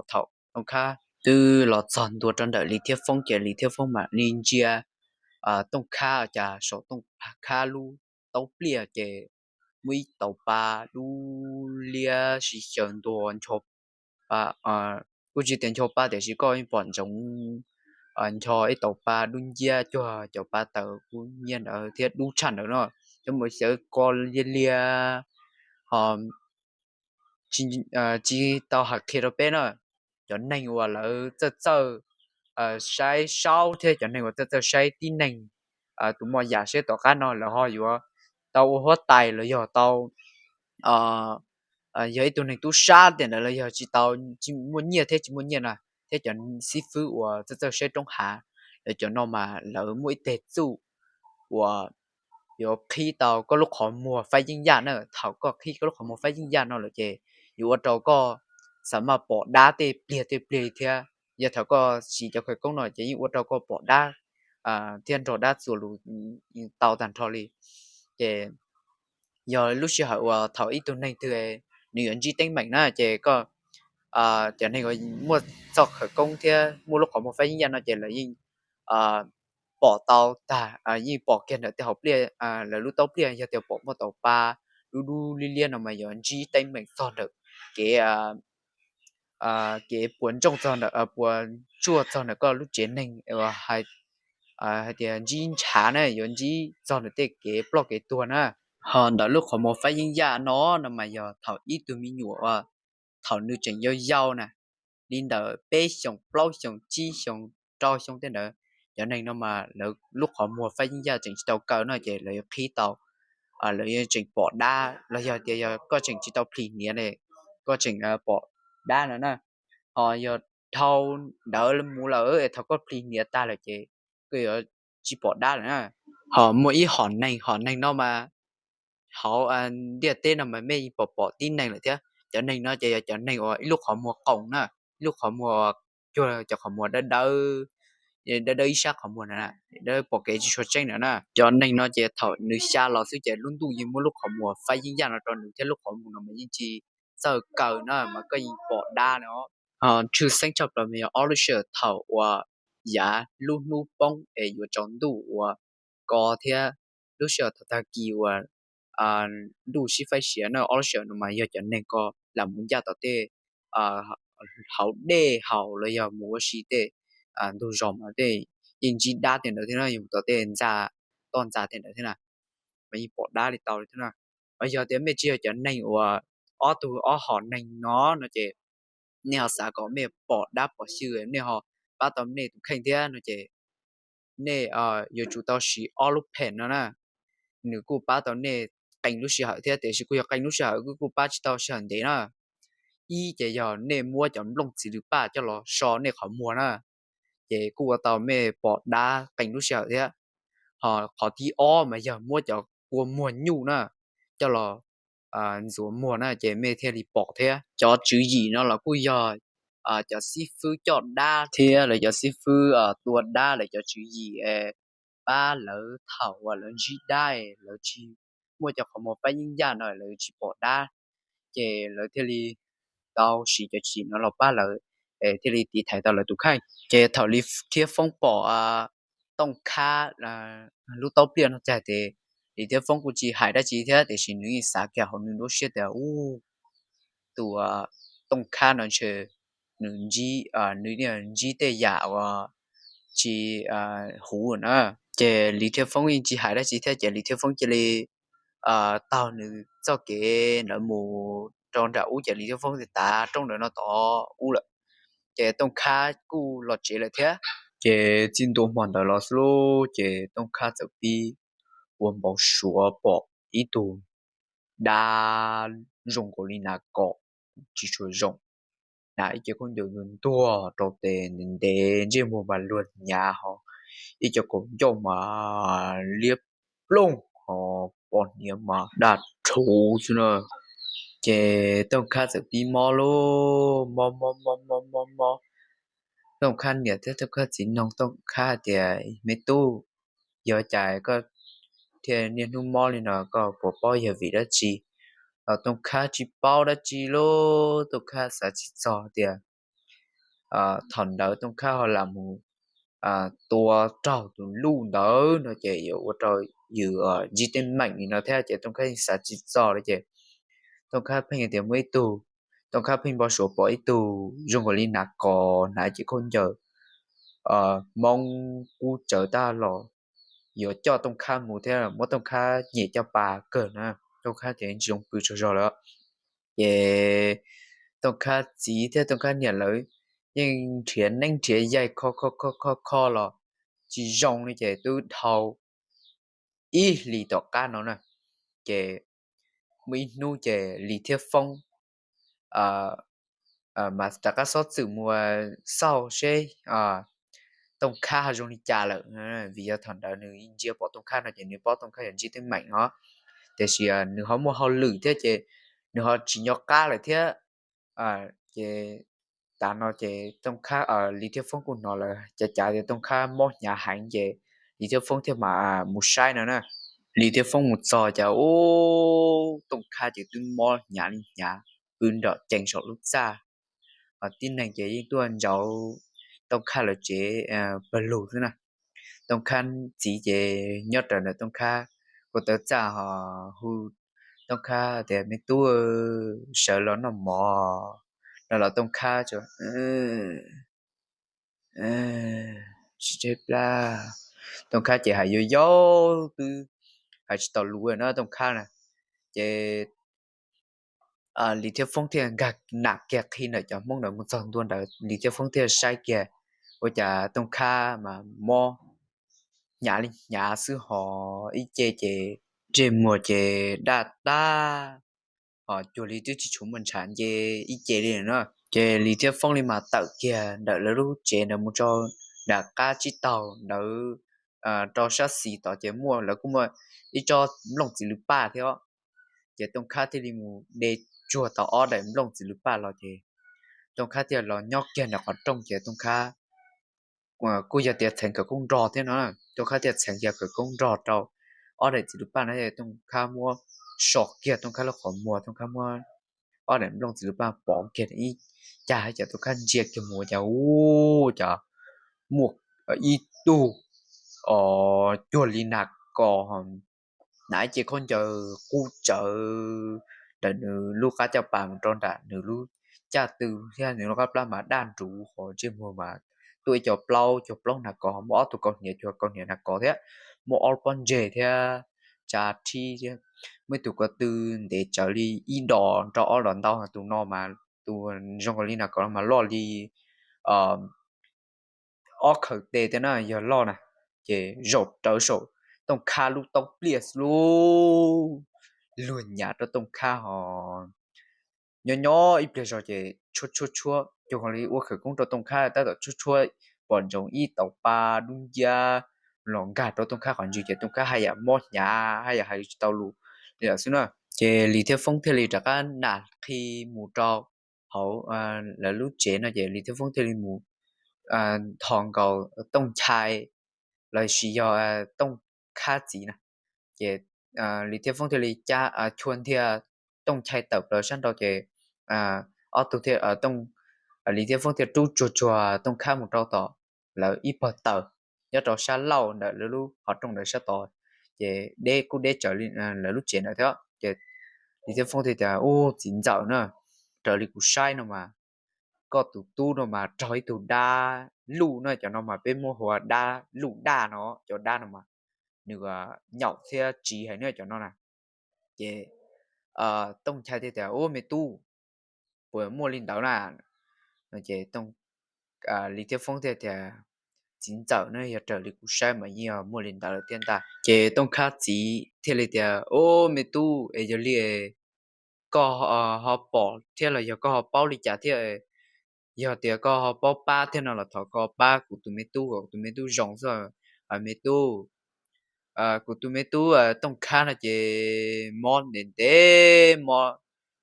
thaum Tooj Khab twb los txog ntua rau ntawm Lis Thiab Foob ces Lis Thiab Foob mam li ntsia Tooj Khab cas saum Tooj Khab lub taub pliaj ces muaj ib tauv pa dub liab sib xyaw ntua ncho pa kuj tsis tias ncho pa tiam sis koj yeej pom ntsoov ncho ib tauv pa dub nciab cuag cov pa taws kub nciab ntawd thiab dub tshaj ntawd no. Cov mus xyawv ko lia lias ho tsis tau hais qhia rau peb na, cov neeg uas lawv txawj txawj saib saub thiab cov neeg uas txawj txawj saib tib neeg tus moj yam seb tom qab no lawv ho yuav tau ua huab tais los yog tau yog ib tug neeg tub sab tiam ntawd los yog tsis tau, tsis muaj nyiaj thiab tsis muaj nyiaj na, thiab cov xib fwb uas txawj txawj saib roob hav, lawv cov no mas lawv muaj ib teg txuj uas yuav qhib tau koj lub qhov muag faib yeeb yaj na. Thaum koj qhib koj lub qhov muag faib yeeb yaj no lawm ces yuav ua rau koj xa maj pom dab tej pliag tej pliag li thiab. Yog thaum koj siv cov khawv koob no ces yeej ua rau koj pom dab thiab nrog dab txuas lus tau tag nrho li. Ces yog lub sij hawm uas thaum ib tug neeg twg nws yuav ntsib teeb meem na ces koj, cov neeg uas muaj txoj khawv koob thiab muaj lub qhov muag faib yeeb yaj no ces lawv yeej pom tau tag, yeej pom kiag ntawm tej hauv pliaj, lawv lub taub pliaj yog tias pom muaj tauv pa dub dub liab liab no mas yuav ntsib teeb meem txog ntawm kev, kev puas ntsooj txog ntawm, puas tsuaj txog ntawm koj lub tsev neeg, hais tias ntsib ntshav na, yuav ntsib txog ntawm tej kev ploj kev tuag na. Ho ntawm lub qhov muag faib yeeb yaj no no mas yog thaum ib tug me nyuam uas thaum nws tseem yau yau na, li ntawm peb xyoos plaub xyoos tsib xyoos rau xyoo tej ntawd, cov neeg no mas lawv lub qhov muag faib yeeb yaj tseem tsis tau kaw no ces lawv yuav qhib tau, lawv yuav tseem pom dab los yog tias yog koj tseem tsis tau plhis hniav ne, koj tseem pom dab no na. Ho yog dhau ntawd mus lawm es thaum koj plhis hniav tag lawm ces koj yuav tsis pom dab lawm na. Ho muaj ib hom neeg, hom neeg no mas hauv ntiaj teb no mas mej yeej pom pom tib neeg lawm thiab. Cov neeg no ces yog cov neeg uas ib lub qhov muag qoom na, ib lub qhov muag cuag cov qhov muag dawb dawb, dawb dawb ib sab qhov muag na, dawb pom kev tsis tshua tseeb na na. Cov neeg no ces thaum nws xya los xwb ces lub ntuj yeej muab lub qhov muag faib yeeb yaj no rau nws thiab lub qhov muag no mas yeej tsis txawj kaw na mas koj yeej pom dab no. Tshwj xeeb tshaj plaws mas yog ob lub sij hawm thaum uas yav lub hnub poob es yuav tsaus ntuj uas ko thiab lub sij hawm thaum tag kis uas ntuj sib faib siav na, ob lub sij hawm no mas yog cov neeg ko lam mus ncaj tom tej hauv dej haus los yog mus ua si tej ntug zos mas tej yeej ntsib dab tej ntawd thiab na, yog mus tom tej ntxa, toj ntxa tej ntawd thiab na, mas yeej pom dab li tau li thiab na. Yog tias mej tsis yog cov neeg uas ob tug ob hom neeg no no ces nej ho xav kom mej pom dab pom xyw, nej ho pab tau nej tus kheej thiab no ces nej yuav tsum tau siv ob lub pheem no na. Nws kuj pab tau nej qee lub sij hawm thiab tiam sis kuj yog qee lub sij hawm kuj kuj pab tsis tau sij hawm ntev na. Ib ces yog nej muab cov nplooj txiv lws paj coj los so nej qhov muag na, ces kuj ua tau mej pom dab qee lub sij hawm thiab. Ho qhov thib ob mas yog muab cov kua muag nyuj na coj los ntxuav muag na ces mej thiaj li pom thiab. Cov tswv yim no los kuj yog cov xib fwb coj dab thiab lawv cov xib fwb tua dab lawv cov tswv yim pab lawv thaum uas lawv ntsib dab, lawv tsis muaj cov qhov muag faib yeeb yaj no lawv tsis pom dab, ces lawv thiaj li tau siv cov tswv yim no los pab lawv es thiaj li tiv thaiv tau lawv tus kheej. Ces thaum Lis Thiab Foob pom Tooj Khab lub taub pliaj no tag ces Lis Thiab Foob kuj tsis hais dab tsi thiab tiam sis nws yeej xav kiag hauv nws lub siab tias ub, tus Tooj Khab no ntshe nws ntsib, nws ntsib tej yam uas tsis huv na. Ces Lis Thiab Foob yeej tsis hais dab tsi thiab ces Lis Thiab Foob cia li taug nws txoj kev ntawd mus rau nram ub ces Lis Thiab Foob tav roob ntawd no tod ub lawm. Ces Tooj Khab kuj los tsev lawm thiab. Ces txij ntua hmo ntawd los xwb lauj ces Tooj Khab txawm pib ua npau suav pom ib tug dab zoo nkaus li nas kom tsis tshua zoo, hnav ib ce khaub ncaws ntuag ntuag rau tes ntev ntev, ntsej muag mas luag hnyav ho ib co kaus ncauj mas liab plooj ho pos hniav mas daj rhuv xwb na. Ces Tooj Khab txawm pib mob lauj, mob mob mob mob mob mob. Tooj Khab niam thiab Tooj Khab txiv noog Tooj Khab hais tias, Me tub, yog cas koj thiaj niaj hnub mob li no, koj puas paub yog vim dab tsi? Los Tooj Khab tsis paub dab tsi lauj, Tooj Khab xav tsis txog tias thaum ntawd Tooj Khab ho lam mus tua raug tus luj ntawd no ces yuav ua rau yus ntsib teeb meem li no thiab ces Tooj Khab yeej xav tsis txog li ces Tooj Khab pheej tias muaj ib tug Tooj Khab pheej npau suav pom ib tug zoo nkaus li nas kos hnav cev khaub ncaws Hmoob qub tsawv tag los yuav coj Tooj Khab mus thiab muab Tooj Khab nyem caj pas kawg na. Tooj Khab ces tsis zoo pw tsaug zog lawm. Ces Tooj Khab txiv thiab Tooj Khab niam lawv yeej nrhiav neeb nrhiav yaig kho kho kho kho kho los tsis zoo li ces twb dhau ib hlis tom qab no na. Ces muaj ib hnub ces Lis thiab Foob mas rov qab xob txwm mus xauj seb Tooj Khab ho zoo li cas lawm, vim yog thaum ntawd nws ntsia pom Tooj Khab no ces nws paub Tooj Khab yog ntsib teeb meem os, tiam sis nws ho muaj hauj lwm thiab ces nws ho tsis nco qab lawm thiab. Ces tas no ces Tooj Khab, Lis thiab Foob kuj hnov lawv cav cav tias Tooj Khab mob hnyav heev ces Lis thiab Foob thiaj mam mus saib no na. Lis thiab Foob mus txog cas ub, Tooj Khab ces twb mob hnyav li hnyav, pw nrom cees saum lub txaj. Tib neeg ces yeej tuaj ntsauv Tooj Khab lawv tsev pawg lug xwb na. Tooj Khab txiv ces nyob raws ntawm Tooj Khab ko taw txaj ho hu Tooj Khab tias, Me tub, sawv los noj mov no los Tooj Khab tsis tseb plab. Tooj Khab ces hais yuav yaub twb hais tsis tau lus na Tooj Khab na. Ces Lis thiab Foob thiaj nkag nam kiag qhi ntawm cov Hmoob ntawd mus txog ntua ntawd, Lis thiab Foob thiaj saib kiag ua cas Tooj Khab mas mob hnyav li hnyav xwb ho ib ce ces ntsej muag ces daj tag, ho cuag li twb tsis tshua muaj ntshav nce ib ce li na. Ces Lis thiab Foob li mas tawm kiag ntawm lawv lub tsev ntawd mus rau nram qab tsib taug ntawd, rau sab xis tod ces muaj, lawv kuj muaj ib tsob nplooj txiv lws paj thiab. Ces Tooj Khab thiaj li mus de tsuag tau ob daim nplooj txiv lws paj los ces Tooj Khab thiaj los nyob kiag ntawm qhov rooj ces Tooj Khab kuj yog tias txheev khawv koob nrog thiab no, Tooj Khab thiaj txheev kiag khawv koob nrog rau ob daim txiv lws paj no, Tooj Khab muab so kiag Tooj Khab lub qhov muag, Tooj Khab muab ob daim nplooj txiv lws paj pov kiag ib cag, ces Tooj Khab ntsia kiag mus ua cas ub, cas muaj ib tug cuag li nas kos hnav ib ce khaub ncaws qub tsawv ntawm nws lub qab caj pas mus rau nram nws lub caj tw thiab nws lub qab plab mas daj nruv, qhov ntsej muag mas tuaj ib co plaub cuag plaub nas kos, muaj ob tug kaus hniav cuag kaus hniav nas kos thiab, muaj ob lub pob ntseg thiab tsa rhib thiab, muaj ib tug ko tw ntev tsawv li ib dos rau ob dos ntau, tus no mas tus zoo nkaus li nas kos no mas loj li ob khaws tes thiab na yog loj na. Ces zaum rawv saum Tooj Khab lub taub pliaj xwb lauj, luag nyav rau Tooj Khab ho nyob nyob ib pliag zog ces tshuab tshuab tshuab cuag li ua khawv koob rau Tooj Khab tab tom tshuab tshuab pom ntsoov ib tauv pa dub nciab los nkag rau Tooj Khab qhov ntswg ces Tooj Khab haj yam mob hnyav haj yam hais tsis tau lus li lawm xwb na. Ces Lis thiab Foob thiaj li rov qab nam qhi mus rau hauv lawv lub tsev no ces Lis thiab Foob thiaj li mus thov nkaus Tooj Nchai los sis yog Tooj Khab txiv na. Ces Lis thiab Foob thiaj li chua ntiag Tooj Nchai tawm plaws sab nraud ces ob tug thiaj, Lis thiab Foob thiaj rub tsuag tsuag Tooj Khab mus rau tom lawv ib pawg taws nyob rau sab laug ntawm lawv lub qhov rooj ntawd sab tod, ces deb kuj deb tsawv lawv lub tsev ntawd thiab. Ces Lis thiab Foob thiaj tias, Ub, txiv ntxawm na, raws li kuv saib no mas koj tus tub no mas raug ib tug dab luj na, cov no mas peb muab hu ua dab luj daj no, cov dab no mas nws nyaum thiab tsiv heev na cov no na. Ces Tooj Nchai thiaj tias, Ub, me tub, puas muaj li ntawd na? Ces Lis thiab Foob thiaj tias, Txiv ntxawm na, yog raws li kuv saib mas yeej yog muaj li ntawd lawm thiab ntag. Ces Tooj Khab txiv thiaj li tias, Ub, me tub, es yog li koj ho pom thiab los yog koj ho paub li cas thiab? Yog tias koj ho paub pab thiab no los thov koj pab kuv tus me tub, kuv tus me tub zoo xwb. Me tub, kuv tus me tub Tooj Khab no ces mob ntev ntev, mob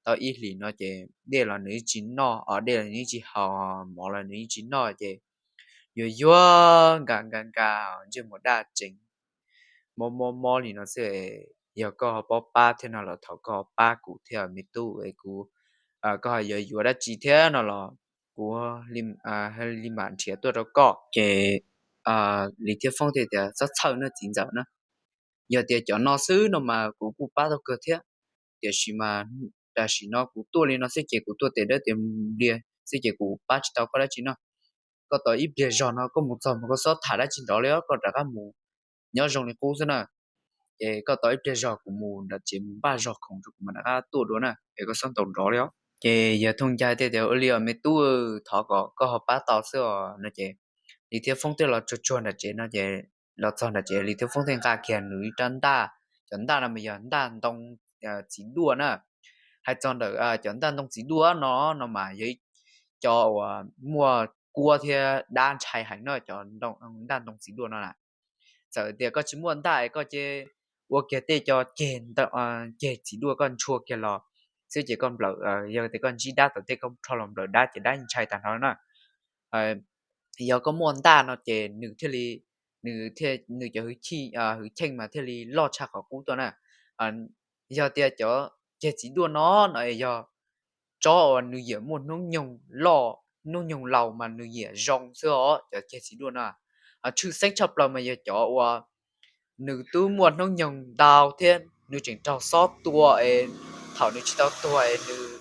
tau ib hlis no ces dej los nws tsis noj, dej los nws tsis haus, mov los nws tsis noj ces yuag yuag nka nka nka, ntsej muag daj tsees, mob mob mob li no xwb. Yog koj ho paub pab thiab no los thov koj pab kuv thiab me tub, es kuv, koj ho yuav yuav dab tsi thiab no los kuv li mam nrhiav tuaj rau koj. Ces Lis thiab Foob thiaj tias, Txhob txhawj na txiv ntxawm na, yog tias cov no xwb no mas kuv kuj pab tau kawg thiab, tiam sis mas tam sim no kuv tuaj li no xwb ces kuv tuaj tes dawb tes npliag xwb ces kuv pab tsis tau koj dab tsi no. Koj tos ib pliag zog no koj mus txog mas koj txhob tham dab tsi nrov li os, koj rov qab mus nyob zoo li qub xwb na. Ces koj tos ib pliag zog kuv mus nram tsev mus npaj zog khoom rau kuv mam rov qab tuaj dua na, es koj txhob ntaus nrov li os. Ces yawg Thooj Nchai thiaj tias, Ua li os me tub, thov kom koj ho pab tau xwb os no ces Lis Thiab Foob thiaj los tsuag tsuag nram tsev no ces los txog nram tsev Lis Thiab Foob thiaj nqa kiag nws ib rab ntaj. Cov ntaj no mas yog ntaj ntoo txiv duaj na. Hais txog ntawm cov ntaj ntoo txiv duaj no, no mas yog ib co uas muaj kuab thiab dab ntshai heev no, cov ntaj ntoo txiv duaj no na. Txawm tias koj tsis muaj ntaj es koj ces ua kiag tej co ceg txiv duaj koj ntshua kiag los xwb ces koj nplawm, yog tias koj ntsib dab tau tej koj rho los nplawm dab ces dab ntshai tag nrho na. Yog koj muaj ntaj no ces nws thiaj li, nws thiaj, nws cov hwj chim, hwj chim mas thiaj li loj tshaj qhov qub tuaj na. Yog tias cov ceg txiv duaj no no es yog tsob uas nws yiam muaj hnub nyoog loj, hnub nyoog laus mas nws yiam zoo xwb os, cov ceg txiv duaj no. Tshwj xeeb tshaj plaws mas yog cov uas nws twb muaj hnub nyoog ntau thiab nws tseem raug xob tua es thaum nws tsis tau tuag es nws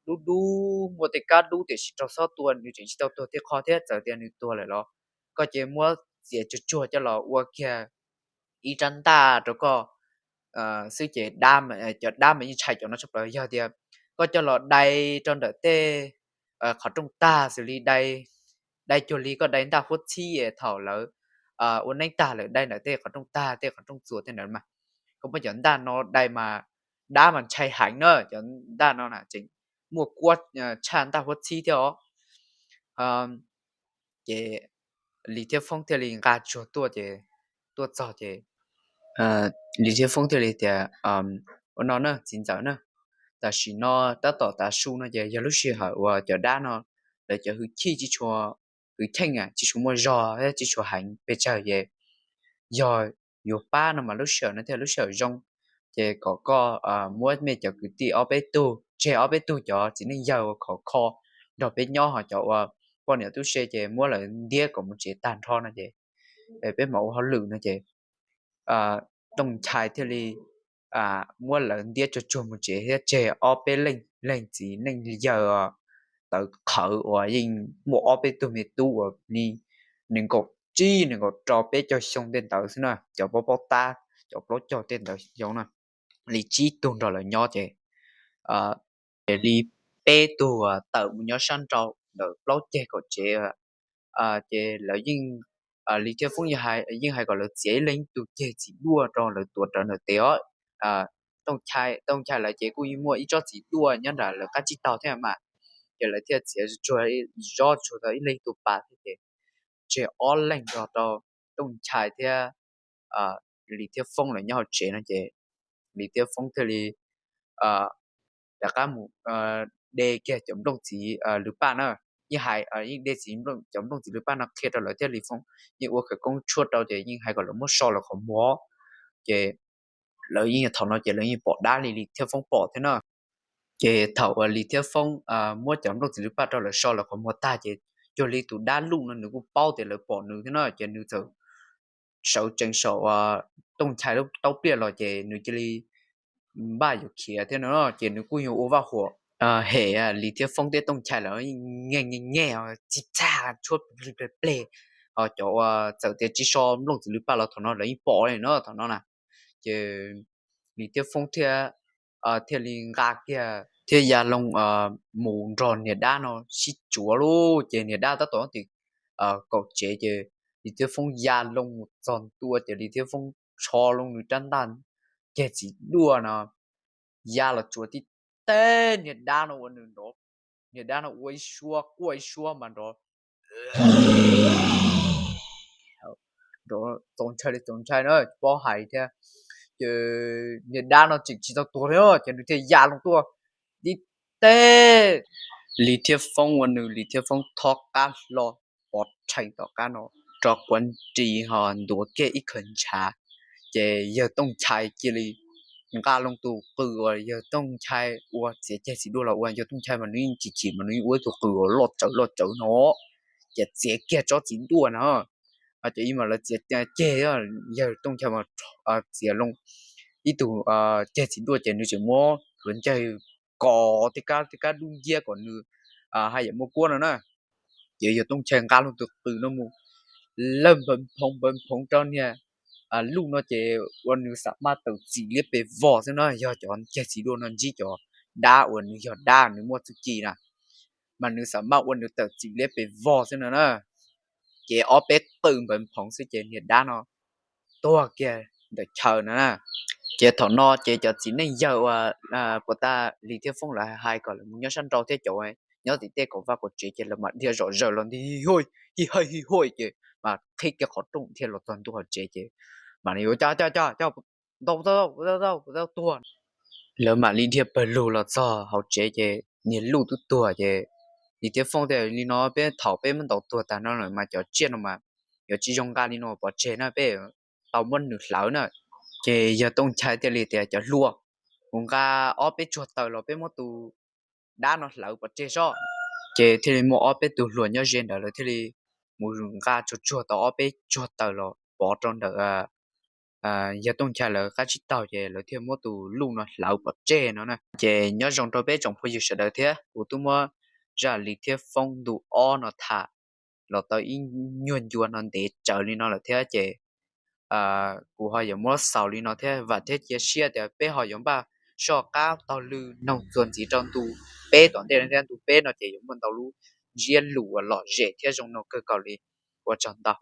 dub dub muaj tej kab dub tiam sis raug xob tua nws tseem tsis tau tuag tej qho thiab, txawm tias nws tuag lawm los koj ces muab txiav tsuag tsuag coj los ua kiag ib rab ntaj rau koj xwb ces cov dab mas yeej ntshai cov no tshaj plaws. Yog tias koj coj los dai rau ntawm tej qhov rooj tag xws li dai, dai cuag li koj dai ntaj huab txhib es thaum lawv ua neeb tag lawm dai ntawm tej qhov rooj tag tej qhov rooj txuas tej ntawd mas koj muab cov ntaj no dai mas dab mas ntshai heev na, cov ntaj no na tseem muaj kuab tshaj ntaj huab txhib thiab os. Ces Lis Thiab Foob thiaj li nqa tsuag tuaj ces tuaj txog ces Lis Thiab Foob thiaj li tias, Ua no na txiv ntxawm na, tam sim no tab tom tav su no ces yog lub sij hawm uas cov dab no lawv cov hwj chim tsis tshua, hwj chim tsis tshua muaj zog thiab tsis tshua heev pes tsawg ces yog yuav pab no mas lub sij hawm no thiaj lub sij hawm zoo. Ces kom koj muab mej cov kwv tij ob peb tug, tseg ob peb tug cov txiv neej yawg uas khov kho nrog peb nyob, ho cov uas poj niam tub se ces muab lawv ntiab kom mus tsev tag nrho no ces peb mam ua hauj lwm no ces Tooj Nchai thiaj li muab lawv ntiab tsuag tsuag mus tsev thiab tseg ob peb leeg, leej txiv neej yawg tawv qhawv uas yeej muaj ob peb tug me tub uas li nees nkaum tsib nees nkaum rau peb caug xyoo tej ntawd xwb na, cov paub paub tab cov plaub caug tej ntawd xyoo na, li tsib tug nrog lawv nyob ces ces li peb tug tawm mus nyob sab nraud ntawm plaub ceg kaum tsev. Ces lawv yeej, Lis Thiab Foob yeej hais kom lawv txiav ib leeg ib tug ceg txiv duaj rau lawv tuav rawv ntawm tes os. Tooj Nchai lawv ces kuj yeej muaj ib tsob txiv duaj nyob nram lawv qab tsib taug thiab mas, ces lawv thiaj txiav tsuag, tsuag tau ib leeg ib tug pas thiab ces tseg ob leeg nrog rau Tooj Nchai thiab Lis Thiab Foob lawv nyob hauv tsev no ces Lis Thiab Foob thiaj li rov qab mus de kiag cov nplooj txiv lwm paj na. Yeej hais, yeej de txiv, cov nplooj txiv lwm paj no qhia rau lawv thiab Lis Foob yeej ua khawv koob tshuaj rau ces yeej hais kom lawv muab so lawv qhov muag. Ces lawv yeej thaum no ces lawv yeej pom dab li Lis Thiab Foob pom thiab na. Ces thaum uas Lis Thiab Foob muab cov nplooj txiv lwm paj rau lawv so lawv qhov muag tag ces cuag li tus dab luj no nws kuj paub tias lawv pom nws thiab na ces nws txawm sawv tsees saum Tooj Nchai lub taub pliaj los ces nws cia li npaj yuav khiav thiab no ces nws kuj yuav ua vaj huam hem Lis Thiab Foob thiab Tooj Nchai lawv nyeej nyeej nyeej txij txaj tshuab plig pleg pleg. Ho cov uas txawm tias tsis so nplooj txiv lwm paj los thaum no lawv yeej pom li no thaum no na. Ces Lis Thiab Foob thiaj, thiaj li nqa kiag thiab ya loo mus nrog niag dab no sib tsuav lauj. Ces niag dab tab tom tim kaum tsev ces Lis Thiab Foob ya loo mus txog ntua ces Lis Thiab Foob rho loo nws rab ntaj ceg txiv duaj no ya los tsuav tib teg niag dab no ua nws nrov, niag dab no ua ib suab quaj ib suab mas nrov, nrov txaus ntshai li txaus ntshai na tsis paub hais thiab. Ces niag dab no tseem tsis tau tuag thiab ces nws thiaj ya loo tuaj tib teg Lis Thiab Foob ua nws Lis Thiab Foob thob qab hlo pov rhees tom qab no rov quav nris ho ntuav kiag ib khawv ntshav. Ces yawg Tooj Nchai cia li nqa loo tus qws uas yawg Tooj Nchai ua txiav ceg txiv duaj los ua, yawg Tooj Nchai mas nws yeej chim chim mas nws yeej ua ib tug qws uas loj tsawv loj tsawv no, ces txiav kiag tsob txiv duaj no. Ces ib mas lawv txiav ceg, yawg Tooj Nchai mas txiav loo ib tug ceg txiv duaj ces nws tseem muab Hluas Ncaig kov tej kab tej kab dub nciab kom nws haj yam muaj kuab no na. Ces yawg Tooj Nchai nqa lub tus qws no mus lawv npawv phoov npawv phoov rau niag luj no ces ua nws xam maj tawm txim liab pes vog xwb na. Yog cov ceg txiv duaj no ntsib cov dab uas nws yog dab nws muaj txuj ci na, mas nws xam maj ua nws tawm txim liab pes vog xwb no na. Ces ob peb qws npawv phoov xwb ces niag dab no tuag kiag ntawm chaw no na. Ces thaum no ces cov txiv neej yawg uas puas tas Lis thiab Foob lawv hais kom lawv mus nyob sab nraud thiab cov nyob tim tej kaum vaj kaum tsev ces lawv mam dhia zom zaws los nti hi huaj hi huaj ces mas qhib kiag qhov rooj dhia los txog ntua hauv tsev ces mam li ua cas cas cas cas ntau tau tau tau tuag. Lawv mam li dhia pawg lug los txog hauv tsev ces niag luj twb tuag ces Lis thiab Foob tias li no peb thaum peb muab ntaus tuag tag no lawm mas cov tsiaj no mas yuav tsis zoo nqa li no pov tseg na, peb tau muab nws hlawv na. Ces yawg Tooj Nchai thiaj li tias cov hluas, kuv nqa ob peb tsuag taws los peb muab tus dab no hlawv pov tseg sob. Ces thiaj li muaj ob peb tug hluas nyob ze ntawd lawv thiaj li mus nqa tsuag tsuag tau ob peb tsuag taws los pov rau ntawm yawg Tooj Nchai lawv qab tsib taug ces lawv thiaj muab tus luj no hlawv pov tseg no na. Ces nyob zoo rau peb tsoom phooj ywg sawv daws thiab, kuv twb muab zaj Lis thiab Foob ntu ob no tham los tau ib nyuag ncua no ntev tsawv li no lawm thiab ces kuv ho yuav muab xaus li no thiab vam thiab cia siab tias peb ho yuav npaj soj qab taug lw noog txuas ntxiv rau ntu peb tom ntej thiab. Ntu peb no ces yuav muaj ntau lub ntsiab lus uas lom zem thiab zoo no kawg nkaus li. Ua tsaug ntau.